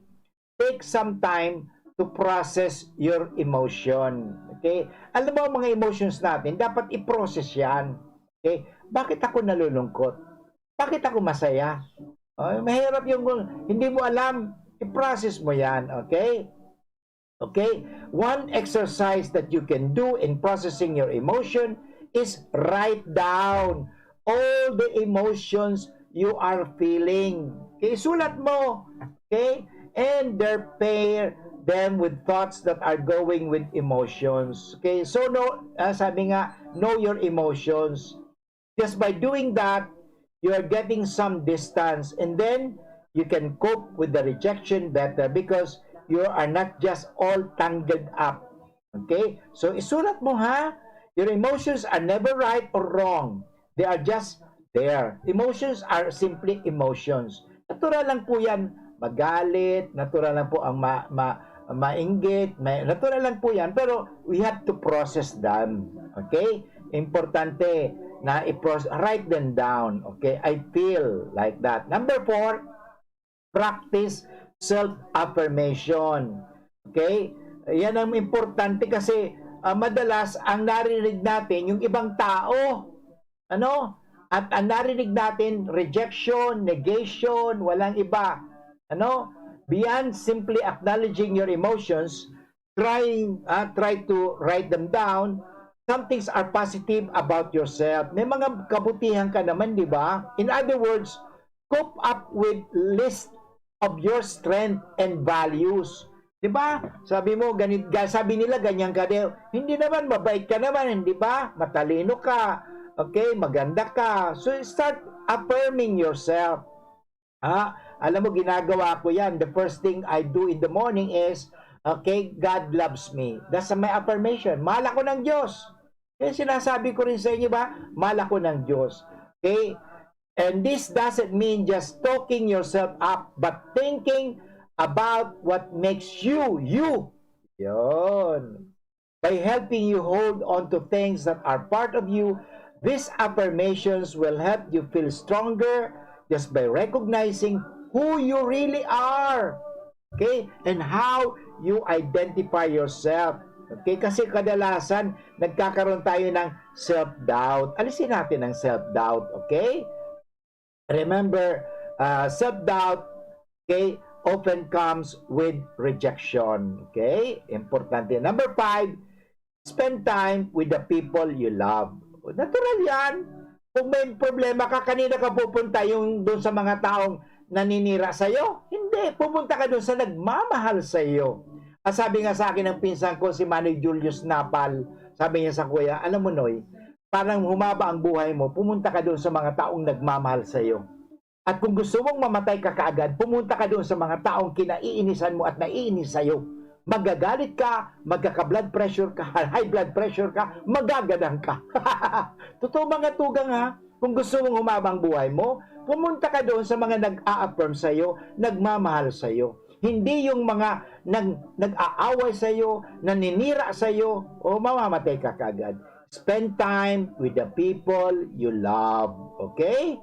take some time to process your emotion. Okay? Alam mo, ang mga emotions natin, dapat i-process yan. Okay? Bakit ako nalulungkot? Bakit ako masaya? Oh, mahirap yung kung hindi mo alam, i-process mo yan. Okay? Okay? One exercise that you can do in processing your emotion is write down all the emotions you are feeling. Okay? Sulat mo. Okay? And then pair them with thoughts that are going with emotions. Okay? So, no, ah, sabi nga, know your emotions. Just by doing that, you are getting some distance, and then you can cope with the rejection better because you are not just all tangled up. Okay? So, isulat mo, ha? Your emotions are never right or wrong. They are just there. Emotions are simply emotions. Natural lang po yan. Magalit, natural lang po ang ma, ma, mainggit, may, natural lang po yan. Pero we have to process them. Okay? Importante na i-process, write them down. Okay? I feel like that. Number four, practice self-affirmation. Okay? Yan ang importante kasi, ah, madalas ang naririnig natin yung ibang tao. Ano? At ang narinig natin, rejection, negation, walang iba. Ano? Beyond simply acknowledging your emotions, trying, ah, try to write them down. Some things are positive about yourself. May mga kabutihan ka naman, di ba? In other words, cope up with list of your strength and values. Di ba? Sabi mo, ganit, ga- sabi nila, ganyan ka din. Hindi naman, mabait ka naman, di ba? Matalino ka. Okay, maganda ka. So, start affirming yourself. Ha? Alam mo, ginagawa ko yan. The first thing I do in the morning is, okay, God loves me. That's my affirmation. Mahal ako ng Diyos. Kaya sinasabi ko rin sa inyo ba, mahal ako ng Diyos. Okay? And this doesn't mean just talking yourself up, but thinking about what makes you, you. Yun. By helping you hold on to things that are part of you, these affirmations will help you feel stronger just by recognizing who you really are. Okay? And how you identify yourself. Okay? Kasi kadalasan, nagkakaroon tayo ng self-doubt. Alisin natin ang self-doubt. Okay? Remember, uh, self-doubt, okay, often comes with rejection. Okay? Importante. Number five, spend time with the people you love. Natural yan. Kung may problema ka, kanina ka pupunta yung doon sa mga taong naninira sa'yo? Hindi. Pupunta ka doon sa nagmamahal sa'yo. At sabi nga sa akin ng pinsan ko, si Manoy Julius Napal, sabi niya sa kuya, alam mo, Noy, parang humaba ang buhay mo, pumunta ka doon sa mga taong nagmamahal sa'yo. At kung gusto mong mamatay ka kaagad, pumunta ka doon sa mga taong kinaiinisan mo at naiinis sa'yo. Magagalit ka, magkaka-blood pressure ka, high blood pressure ka, magagadang ka. Totoo, mga tugang, ha? Kung gusto mong humaba ang buhay mo, pumunta ka doon sa mga nag-a-affirm sa'yo, nagmamahal sa'yo. Hindi yung mga nag, nag-aaway sa'yo, naninira sa'yo, o mamamatay ka kaagad. Spend time with the people you love. Okay?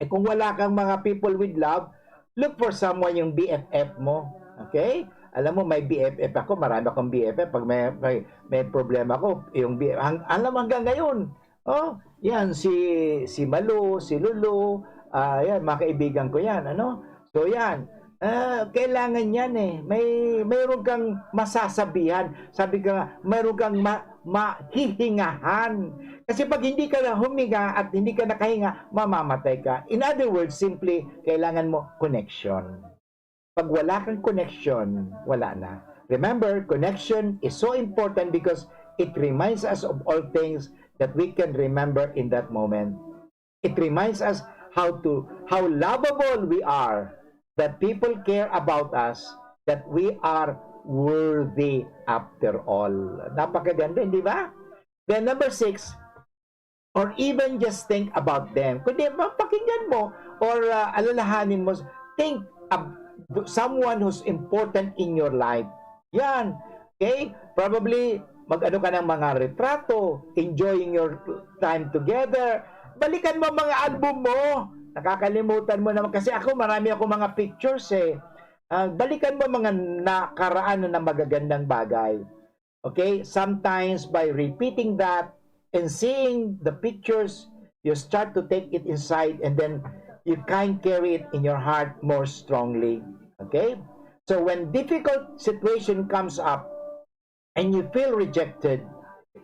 Eh, kung wala kang mga people with love, look for someone, yung B F F mo. Okay? Alam mo, may B F F ako, marami akong B F F. Pag may, may, may problema ko, yung B F F, hang, alam, hanggang ngayon. Oh, yan, si, si Malu, si Lulu, ah, yan, mga kaibigan ko yan, ano? So, yan. Ah, kailangan yan eh. May, mayroon kang masasabihan. Sabi ka nga, mayroon kang ma-, mahihingahan. Kasi pag hindi ka na huminga at hindi ka nakahinga, mamamatay ka. In other words, simply, kailangan mo connection. Pag wala kang connection, wala na. Remember, connection is so important because it reminds us of all things that we can remember in that moment. It reminds us how to, how lovable we are, that people care about us, that we are worthy after all. Napakaganda, di ba? Then number six, or even just think about them. Kundi mapakinggan mo or, ah, alalahanin mo, think of someone who's important in your life. Yan. Okay? Probably, mag-ano ka ng mga retrato, enjoying your time together. Balikan mo ang mga album mo. Nakakalimutan mo naman. Kasi ako, marami ako mga pictures eh. Ah, balikan mo mga nakaraan na magagandang bagay. Okay? Sometimes by repeating that and seeing the pictures, you start to take it inside and then you can carry it in your heart more strongly. Okay? So when difficult situation comes up and you feel rejected,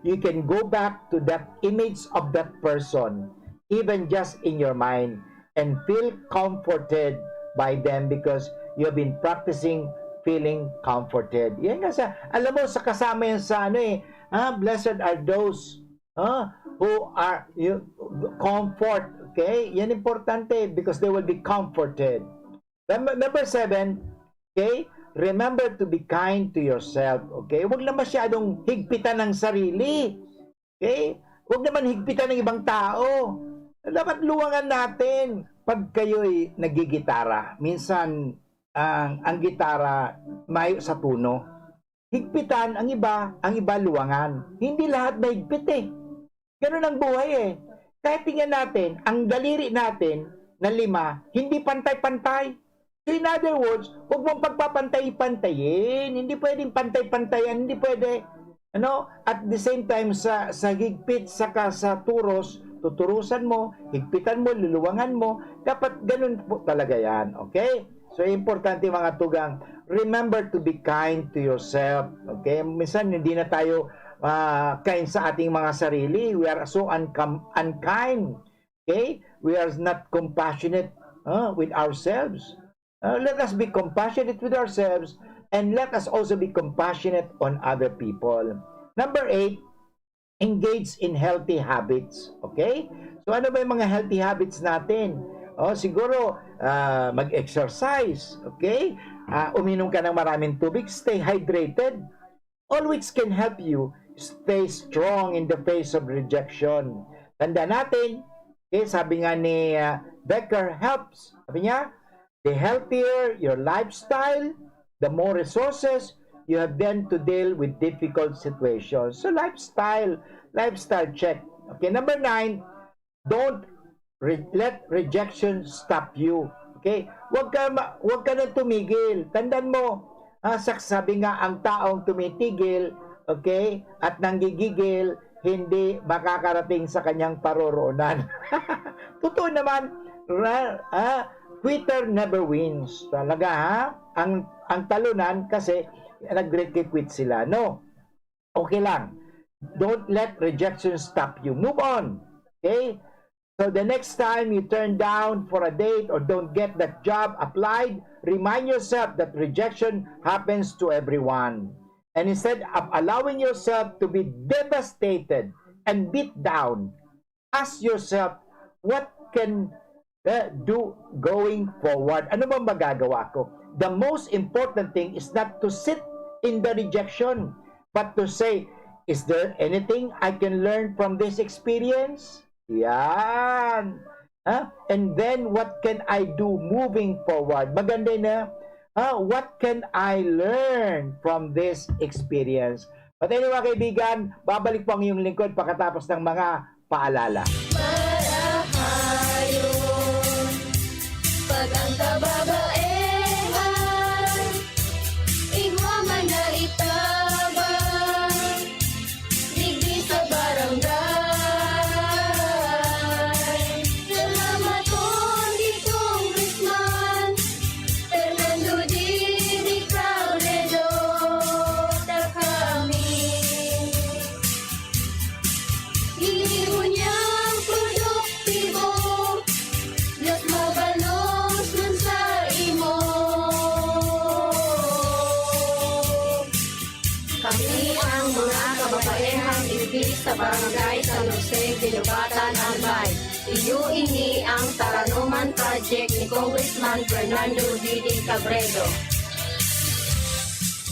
you can go back to that image of that person, even just in your mind, and feel comforted by them because you have been practicing feeling comforted. Yan nga sa, alam mo, sa kasama yan sa ano eh, ha? Blessed are those, ha? Who are, you, comfort, okay? Yan importante because they will be comforted. Number, number seven, okay? Remember to be kind to yourself, okay? Huwag na masyadong higpitan ang sarili, okay? Huwag naman higpitan ng ibang tao. Dapat luwangan natin. Pag kayo'y nagigitara, minsan ang, ang gitara mayo sa tono. Higpitan ang iba, ang iba luwangan. Hindi lahat mahigpit eh. Ganun ang buhay eh. Kahit tingnan natin, ang daliri natin na lima, hindi pantay-pantay. So in other words, huwag mong pagpapantay-pantayin. Hindi pwedeng pantay-pantayan, hindi pwede. Ano? At the same time, sa, sa higpit saka sa turos, tuturusan mo, higpitan mo, luluwangan mo. Dapat ganun po talaga yan. Okay? So, importante mga tugang, remember to be kind to yourself. Okay? Minsan hindi na tayo ah, kind sa ating mga sarili. We are so uncom- unkind. Okay? We are not compassionate ah, with ourselves. Ah, let us be compassionate with ourselves and let us also be compassionate on other people. Number eight, engage in healthy habits. Okay? So ano ba yung mga healthy habits natin? Oh, siguro ah, mag-exercise, okay? Ah, uminom ka ng maraming tubig, stay hydrated. All which can help you stay strong in the face of rejection. Tanda natin, okay, sabi nga ni ah, Becker Helps, sabi niya, the healthier your lifestyle, the more resources you have then to deal with difficult situations. So lifestyle, lifestyle check. Okay, number nine, don't re- let rejection stop you. Okay? Huwag ka, ma- huwag ka nang tumigil. Tandaan mo, ah, sa- sabi nga, ang taong tumitigil, okay, at nanggigigil, hindi makakarating sa kanyang paroroonan. Totoo naman, ra- ah, quitter never wins. Talaga, ha? Ang, ang talunan kasi nagre-quit sila. No. Okay lang. Don't let rejection stop you. Move on. Okay? So the next time you turn down for a date or don't get that job applied, remind yourself that rejection happens to everyone. And instead of allowing yourself to be devastated and beat down, ask yourself, what can eh, do going forward? Ano bang magagawa ko? The most important thing is not to sit in the rejection, but to say, is there anything I can learn from this experience? Yan. Ha? And then, what can I do moving forward? Maganda na, ha? What can I learn from this experience? But anyway, mga kaibigan, babalik po ang iyong lingkod pagkatapos ng mga paalala. Marahayon, pag ang kababaehan, igwa man na itabang, digdi sa barangay. Salamat, Congressman Fernando Didi Cabredo, ta kami. Ini unyang produktibo, Diyos mabalos man sa imo. Kami ang mga kababaehang igdi sa Barangay San Jose, Guinobatan, Albay. Iyo ini ang Taranoman Project ni Congressman Fernando Didi Cabredo.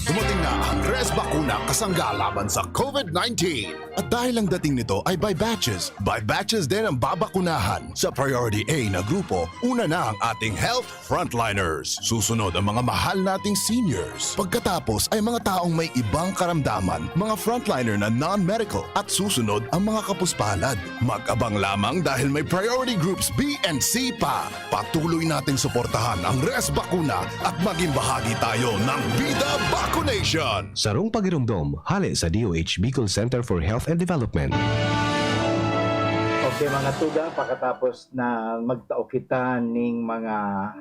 Dumating na ang Res Bakuna kasangga laban sa COVID nineteen. At dahil ang dating nito ay by batches, by batches din ang babakunahan. Sa Priority A na grupo, una na ang ating health frontliners. Susunod ang mga mahal nating seniors. Pagkatapos ay mga taong may ibang karamdaman, mga frontliner na non-medical. At susunod ang mga kapuspalad. Mag-abang lamang dahil may priority groups B and C pa. Patuloy nating suportahan ang Res Bakuna at maging bahagi tayo ng Bida Vacunation! Sarong pagiromdom, hale sa D O H Bicol Center for Health and Development. Okay, mga tugang, pagkatapos na magtao kita ning mga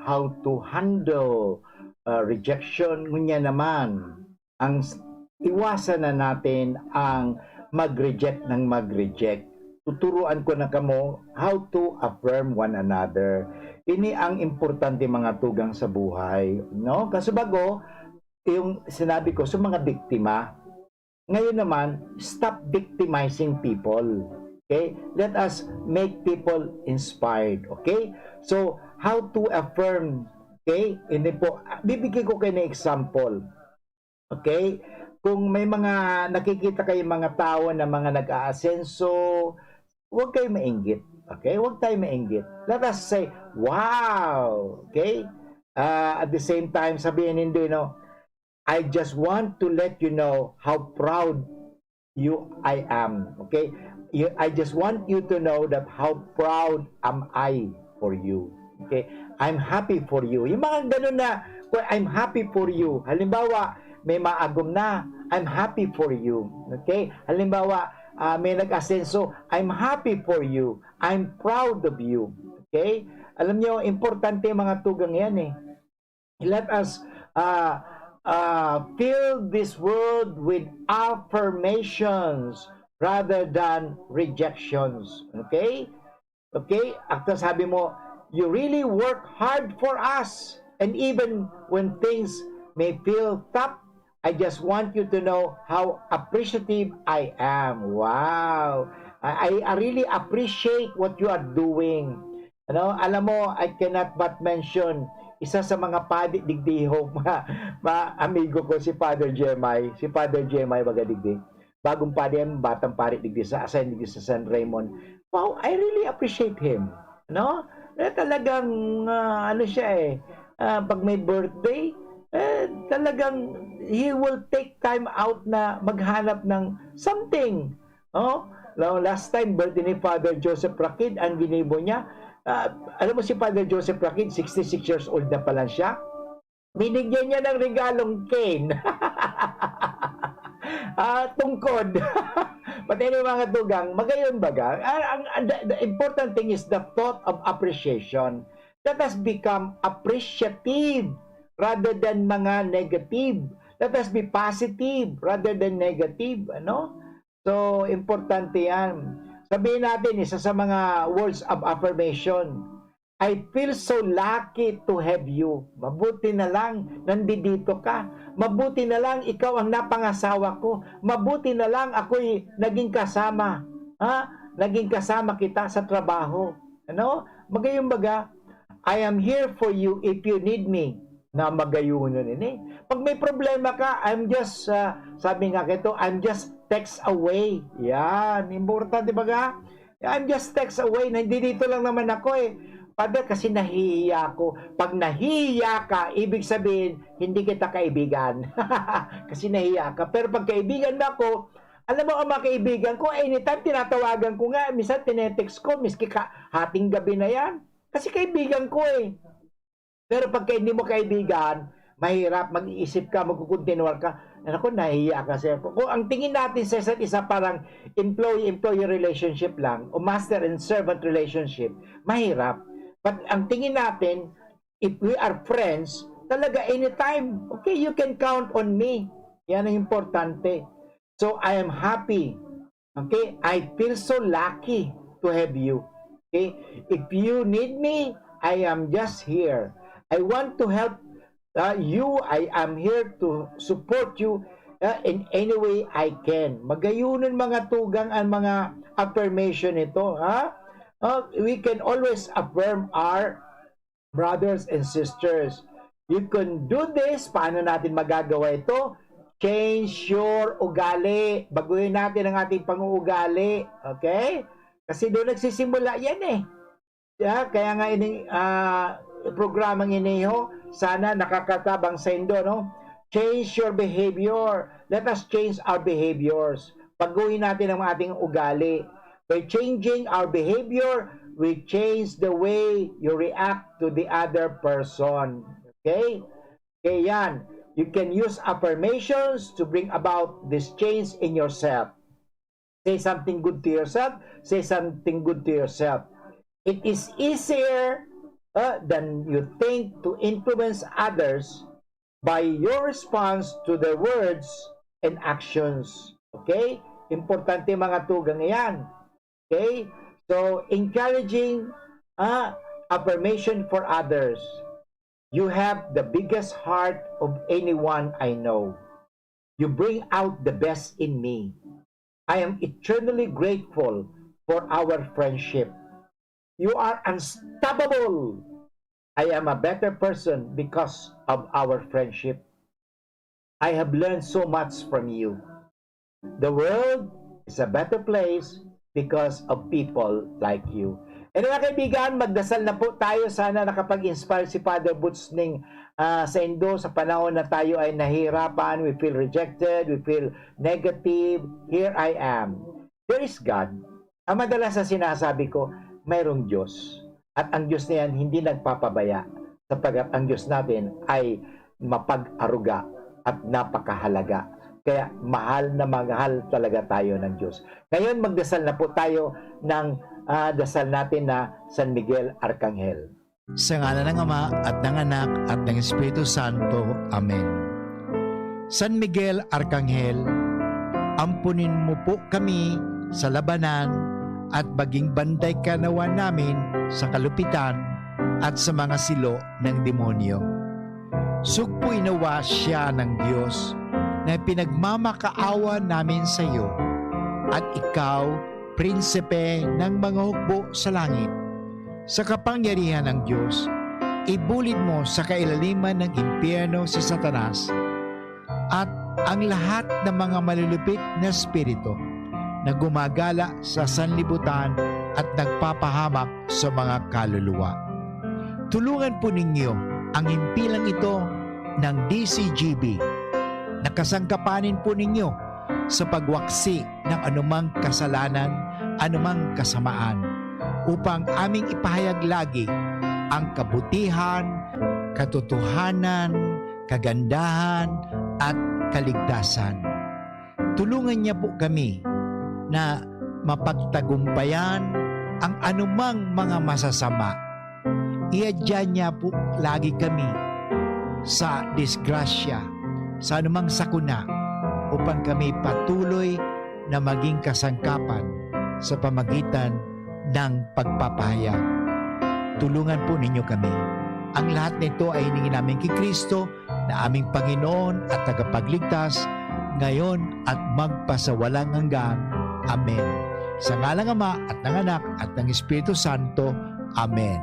how to handle ah, rejection. Ngunyan naman, ang s-, iwasan na natin ang mag-reject ng mag-reject. Tuturuan ko na kamo how to affirm one another. Ini ang importante, mga tugang, sa buhay, no? Kasi bago, yung sinabi ko sa mga biktima, ngayon naman, stop victimizing people. Okay? Let us make people inspired. Okay? So, how to affirm? Okay? Hindi po, bibigyan ko kayo ng example. Okay? Kung may mga nakikita kayong mga tao na mga nag-aasenso, huwag kayo mainggit. Okay? Huwag tayo mainggit. Let us say, "Wow!" Okay? Ah, at the same time, sabihin nindo, no, "I just want to let you know how proud you I am." Okay? You, I just want you to know that how proud am I for you. Okay? "I'm happy for you." Yung mga ganun na, "Well, I'm happy for you." Halimbawa, may maagom na, "I'm happy for you." Okay? Halimbawa, ah, may nag-asenso, "I'm happy for you. I'm proud of you." Okay? Alam nyo, importante yung mga tugang yan eh. Let us, ah, ah, fill this world with affirmations rather than rejections. Okay? Okay? At sabi mo, "You really work hard for us. And even when things may feel tough, I just want you to know how appreciative I am." Wow! I, I really appreciate what you are doing. Ano, alam mo, I cannot but mention, isa sa mga padi digdi ho, ma, ma, amigo ko si Father Jemay, si Father Jemay baga digdi. Bagong padi yan, batang padi digdi sa, assign digdi sa San Raymond. Wow, I really appreciate him. No? Na talagang, ah, ano siya eh, ah, pag may birthday, eh, talagang he will take time out na maghanap ng something. Oh, la-, last time, birthday ni Father Joseph Rakid, ang ginibo niya, ah, alam mo si Father Joseph Rakid, sixty-six years old na pala siya. Binigyan niya ng regalong cane. Ah, tungkod. Pati yung mga tugang, magayon baga. Ah, ang, ang, the, the important thing is the thought of appreciation. Let us become appreciative rather than mga negative. Let us be positive rather than negative. Ano? So, importante yan. Sabihin natin, isa sa mga words of affirmation, "I feel so lucky to have you." Mabuti na lang, nandidito ka. Mabuti na lang, ikaw ang napangasawa ko. Mabuti na lang, ako'y naging kasama. Ha? Naging kasama kita sa trabaho. Ano? Magayon baga, "I am here for you if you need me." Na magayon ini. Pag may problema ka, I'm just, ah, sabi nga kito, "I'm just text away." Yan. Importante baga, "I'm just text away. Nandito lang naman ako eh." Father, kasi nahihiya ako. Pag nahihiya ka, ibig sabihin, hindi kita kaibigan. Kasi nahiya ka. Pero pag kaibigan mo ako, alam mo, ang mga kaibigan ko, anytime tinatawagan ko nga, minsan tinetext ko, miski ka, hating gabi na yan. Kasi kaibigan ko eh. Pero pagka hindi mo kaibigan, mahirap, mag-iisip ka, magkukuntinwar ka, "Naku, nahihiya kasi ako." Kung ang tingin natin sa isa't isa parang employee-employee relationship lang, o master and servant relationship, mahirap. But ang tingin natin, if we are friends, talaga anytime, "Okay, you can count on me." Yan ang importante. So, I am happy. Okay? "I feel so lucky to have you." Okay? "If you need me, I am just here. I want to help, uh, you. I am here to support you, uh, in any way I can." Magayonon mga tugang ang mga affirmation nito, ha? Uh, we can always affirm our brothers and sisters. You can do this. Paano natin magagawa ito? Change your ugali. Baguhin natin ang ating pang-uugali. Okay? Kasi doon nagsisimula yan eh. Yeah, kaya nga ini, ah, programang ini ho, sana nakakatabang sa indo, no? Change your behavior. Let us change our behaviors. Baguhin natin ang ating ugali. By changing our behavior, we change the way you react to the other person. Okay? Okay, yan. You can use affirmations to bring about this change in yourself. Say something good to yourself. Say something good to yourself. It is easier, uh, than you think to influence others by your response to their words and actions. Okay? Importante, mga tugang, iyan. Okay? So, encouraging uh, affirmation for others. You have the biggest heart of anyone I know. You bring out the best in me. I am eternally grateful for our friendship. You are unstoppable. I am a better person because of our friendship. I have learned so much from you. The world is a better place because of people like you. And, mga kaibigan, magdasal na po tayo. Sana nakapag-inspire si Father Boots ning ah, saindo sa panahon na tayo ay nahihirapan, we feel rejected, we feel negative. Here I am. There is God. Ang madalas na sinasabi ko, mayroong Diyos. At ang Diyos na yan hindi nagpapabaya, sapagkat ang Diyos natin ay mapag-aruga at napakahalaga. Kaya mahal na mahal talaga tayo ng Diyos. Ngayon, magdasal na po tayo ng ah, dasal natin na San Miguel Arkanghel. Sa ngalan ng Ama, at ng Anak, at ng Espiritu Santo. Amen. San Miguel Arkanghel, ampunin mo po kami sa labanan at maging banday ka nawa namin sa kalupitan at sa mga silo ng demonyo. Sugpoi nawa siya ng Diyos na pinagmamakaawa namin sa iyo, at ikaw, prinsipe ng mga hukbo sa langit. Sa kapangyarihan ng Diyos, ibulid mo sa kailaliman ng impyerno si Satanas at ang lahat ng mga malulupit na espiritu na gumagala sa sanlibutan at nagpapahamak sa mga kaluluwa. Tulungan po ninyo ang himpilang ito ng D C G B. Nakasangkapanin po ninyo sa pagwaksi ng anumang kasalanan, anumang kasamaan, upang aming ipahayag lagi ang kabutihan, katotohanan, kagandahan, at kaligtasan. Tulungan niya po kami na mapagtagumpayan ang anumang mga masasama. Iadya niya po lagi kami sa disgrasya, sa anumang sakuna, upang kami patuloy na maging kasangkapan sa pamagitan ng pagpapahayag. Tulungan po ninyo kami. Ang lahat na ito ay hiningi namin kay Kristo na aming Panginoon at Tagapagligtas, ngayon at magpasawalang hanggan. Amen. Sa ngalang Ama at ng Anak at ng Espiritu Santo. Amen.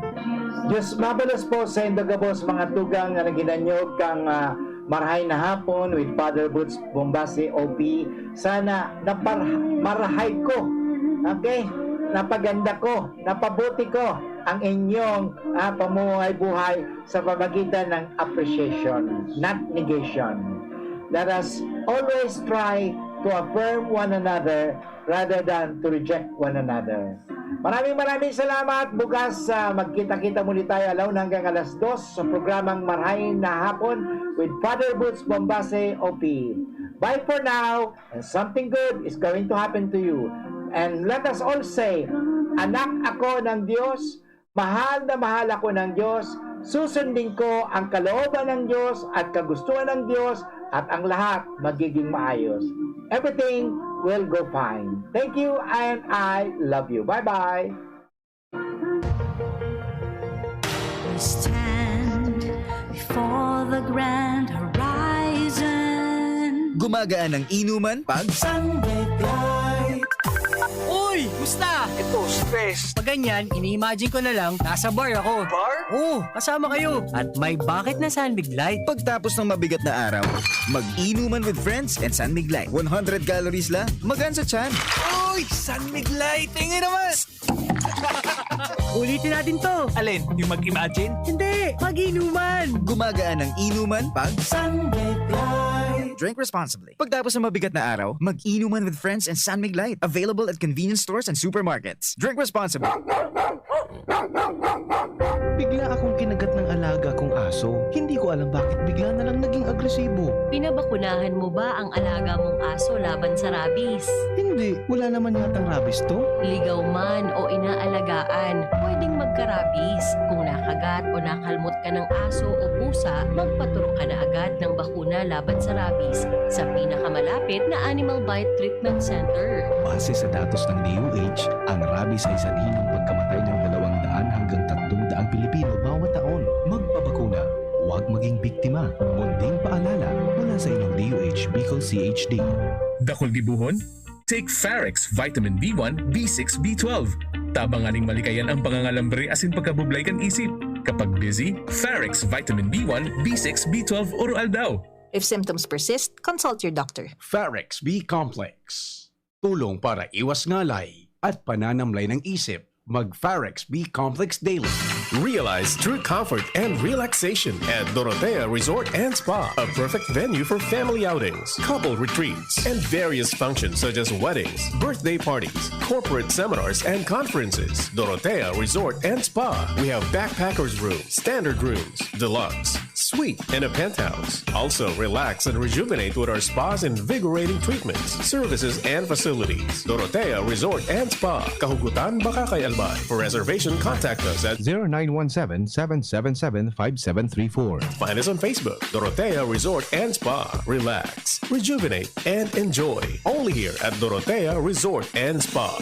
Diyos mabalos po sa indo gabos, mga tugang na naghinanyog kan ah, Marahay na Hapon with Father Boots Bombase, O P. Sana napar-, marahay ko, okay? Napaganda ko, napabuti ko ang inyong ah, pamumuhay-buhay sa pamagitan ng appreciation, not negation. Let us always try to affirm one another rather than to reject one another. Maraming maraming salamat. Bukas, ah, magkita-kita muli tayo alauna hanggang alas dos sa programang Marahay na Hapon with Father Boots Bombase, O P. Bye for now, and something good is going to happen to you. And let us all say, "Anak ako ng Diyos, mahal na mahal ako ng Diyos, susundin ko ang kalooban ng Diyos at kagustuhan ng Diyos, at ang lahat magiging maayos. Everything will go fine. Thank you and I love you. Bye-bye." We stand before the grand horizon. Gumagaan ang inuman pag Sunday Fly. Uy! Musta? Ito, stress. Pag ganyan, ini-imagine ko na lang, nasa bar ako. Bar? Oo, kasama kayo. At may bakit na San Mig Light. Pagtapos ng mabigat na araw, mag-inuman with friends and San Mig Light. one hundred calories lang. Magaan sa tiyan. Uy! San Mig Light! Tingin naman! Ulitin natin to. Alin? Yung mag-imagine? Hindi, mag-inuman. Gumagaan ang inuman pag Sunday Fly. Drink responsibly. Pagtapos ng mabigat na araw, mag-inuman with friends and San Mig Light. Available at convenience stores and supermarkets. Drink responsibly. Bigla akong kinagat ng alaga kong aso. Hindi ko alam bakit bigla na lang naging agresibo. Pinabakunahan mo ba ang alaga mong aso laban sa rabies? Hindi, wala naman yatang rabies to. Ligaw man o inaalagaan, pwedeng magka-rabies. Kung nakagat o nakalmot ka ng aso o pusa, magpaturok ka na agad ng bakuna laban sa rabies sa pinakamalapit na Animal Bite Treatment Center. Base sa datos ng D O H, ang rabies ay sanhi ng pagkamatay ng dalawang daan hanggang tatlong daang Pilipino bawat taon. Magpabakuna, huwag maging biktima. Munting paalala mula sa inyong D O H Bicol C H D. Dakul gibohon? Take Farex Vitamin B one, B six, B twelve. Tabangan ning malikayan ang pangangalambre asin pagkabublay kan isip. Kapag busy, Farex Vitamin B one, B six, B twelve oro aldaw. If symptoms persist, consult your doctor. Farex B Complex. Tulong para iwas ngalay at pananamlay ng isip. Mag Farex B Complex Daily. Realize true comfort and relaxation at Dorotea Resort and Spa, a perfect venue for family outings, couple retreats, and various functions such as weddings, birthday parties, corporate seminars, and conferences. Dorotea Resort and Spa. We have backpackers room, standard rooms, deluxe, suite, and a penthouse. Also, relax and rejuvenate with our spa's invigorating treatments, services, and facilities. Dorotea Resort and Spa, Kahugutan, Bacacay, Albay. For reservation, contact us at zero nine one seven, seven seven seven, five seven three four. Find us on Facebook, Dorotea Resort and Spa. Relax, rejuvenate, and enjoy. Only here at Dorotea Resort and Spa.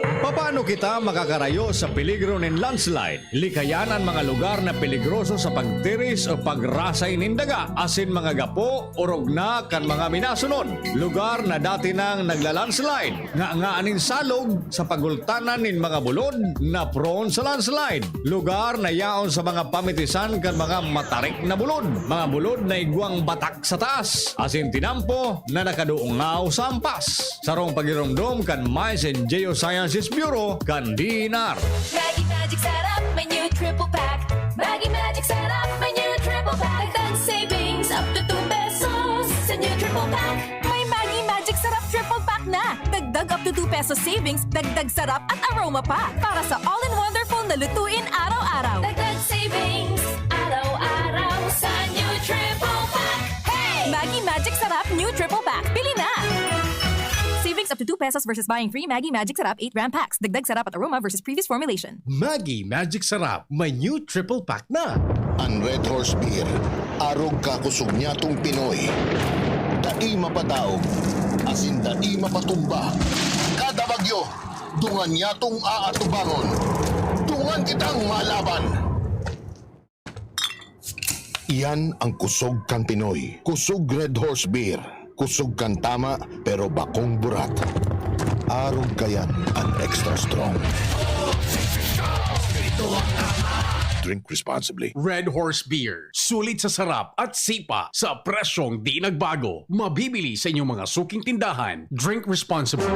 Papaano kita makakarayo sa peligro nin landslide? Likayan an mga lugar na peligroso sa pagtiris o pagrasay nin daga, asin mga gapo, orog na kan mga minasunod. Lugar na dati nang nagla-landslide, nganga nin salog sa pagultanan nin mga bulod na prone sa landslide. Lugar na yaon sa mga pamitisan kan mga matarik na bulod, mga bulod na igwang batak sa taas, asin tinampo na nakadungaw sa ampas. Sarong pagiromdom kan Mice and Geosciences Bureau kan D E N R. Maggi Magic Sarap, may new triple pack. Maggi Magic Sarap, may new triple pack. Dagdag savings up to two pesos sa new triple pack. May Maggi Magic Sarap triple pack na. Dagdag up to two pesos savings, dagdag sarap at aroma pa. Para sa all-in-wonderful na lutuin araw-araw. Dagdag savings araw-araw sa new triple pack. Hey! Maggi Magic Sarap new triple pack. Bili na! Savings up to two pesos versus buying three Maggi Magic Sarap eight gram packs. Dagdag sarap at aroma versus previous formulation. Maggi Magic Sarap, may new triple pack na. An Red Horse Beer, arog ka kusog nyatong Pinoy. Dai mapadaog, asin dai mapatumba. Kada bagyo, dungan nyatong aatubangon. Dungan kitang malaban! Iyan ang kusog kan Pinoy. Kusog Red Horse Beer. Kusog kan tama, pero bakong burat. Arog kayan an extra strong. Drink responsibly. Red Horse Beer. Sulit sa sarap at sipa sa presyong di nagbago. Mabibili sa inyong mga suking tindahan. Drink responsibly.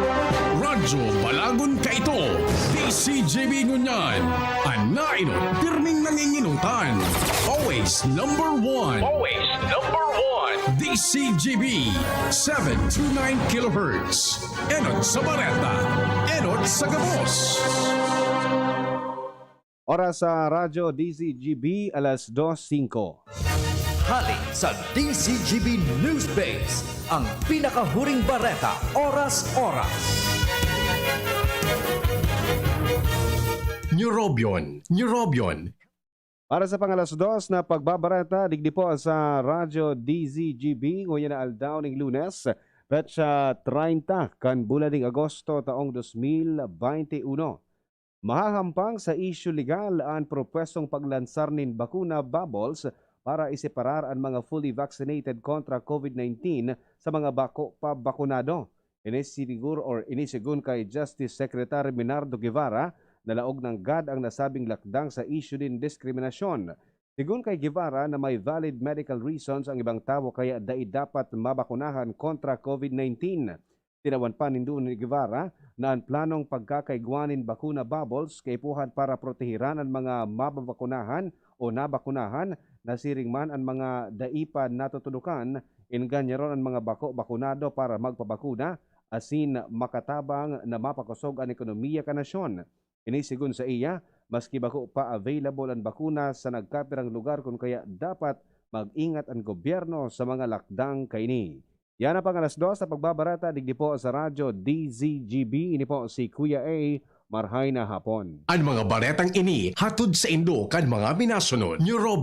Radyo Balagon Kaito, D C G B ngunyan. An nainot, pirming nanginginutan. Always number one. Always number one. D C G B, seven two nine kilohertz. Enot sa Bareta. Enot sa gabos. Oras sa Radyo D Z G B, alas dos singko. Hali sa D Z G B News Base, ang pinakahuring bareta, oras-oras. Neurobion, Neurobion. Para sa pangalas dos na pagbabareta, digdi po sa Radyo D Z G B, nguyan na aldaw ning Lunes, petsa treinta kan bulan ning Agosto taong dos mil baynte uno. Mahahampang sa isyu legal an propwestong paglansar nin bakuna bubbles para iseparar an mga fully vaccinated kontra COVID nineteen sa mga bako pa bakunado. Ini siniguro or ini segun kay Justice Secretary Menardo Guevara na laog nanggad ang nasabing lakdang sa isyu nin diskriminasyon. Segun kay Guevara na may valid medical reasons ang ibang tawo kaya dai dapat mabakunahan kontra COVID nineteen. Tinawan pa nin duon ni Guevara na an planong pagkakaigwa nin bakuna bubbles kaipuhan para protehiran an mga mababakunahan o nabakunahan nasiring man an mga dai pa natutudokan, ingani an mga bako bakunado para magpabakuna asin makatabang na mapakosog an ekonomiya kan nasyon. Ini sigon saiya, maski bako pa available an bakuna sa nagkapirang lugar, kun kaya dapat mag-ingat an gobyerno sa mga lakdang kaini. Yan ang pang alas dos sa pagbabareta digdi po sa Radyo D Z G B. Ini po si Kuya A. Marhay na hapon. An mga baretang ini hatod saindo kan mga minasunod. Neurobio.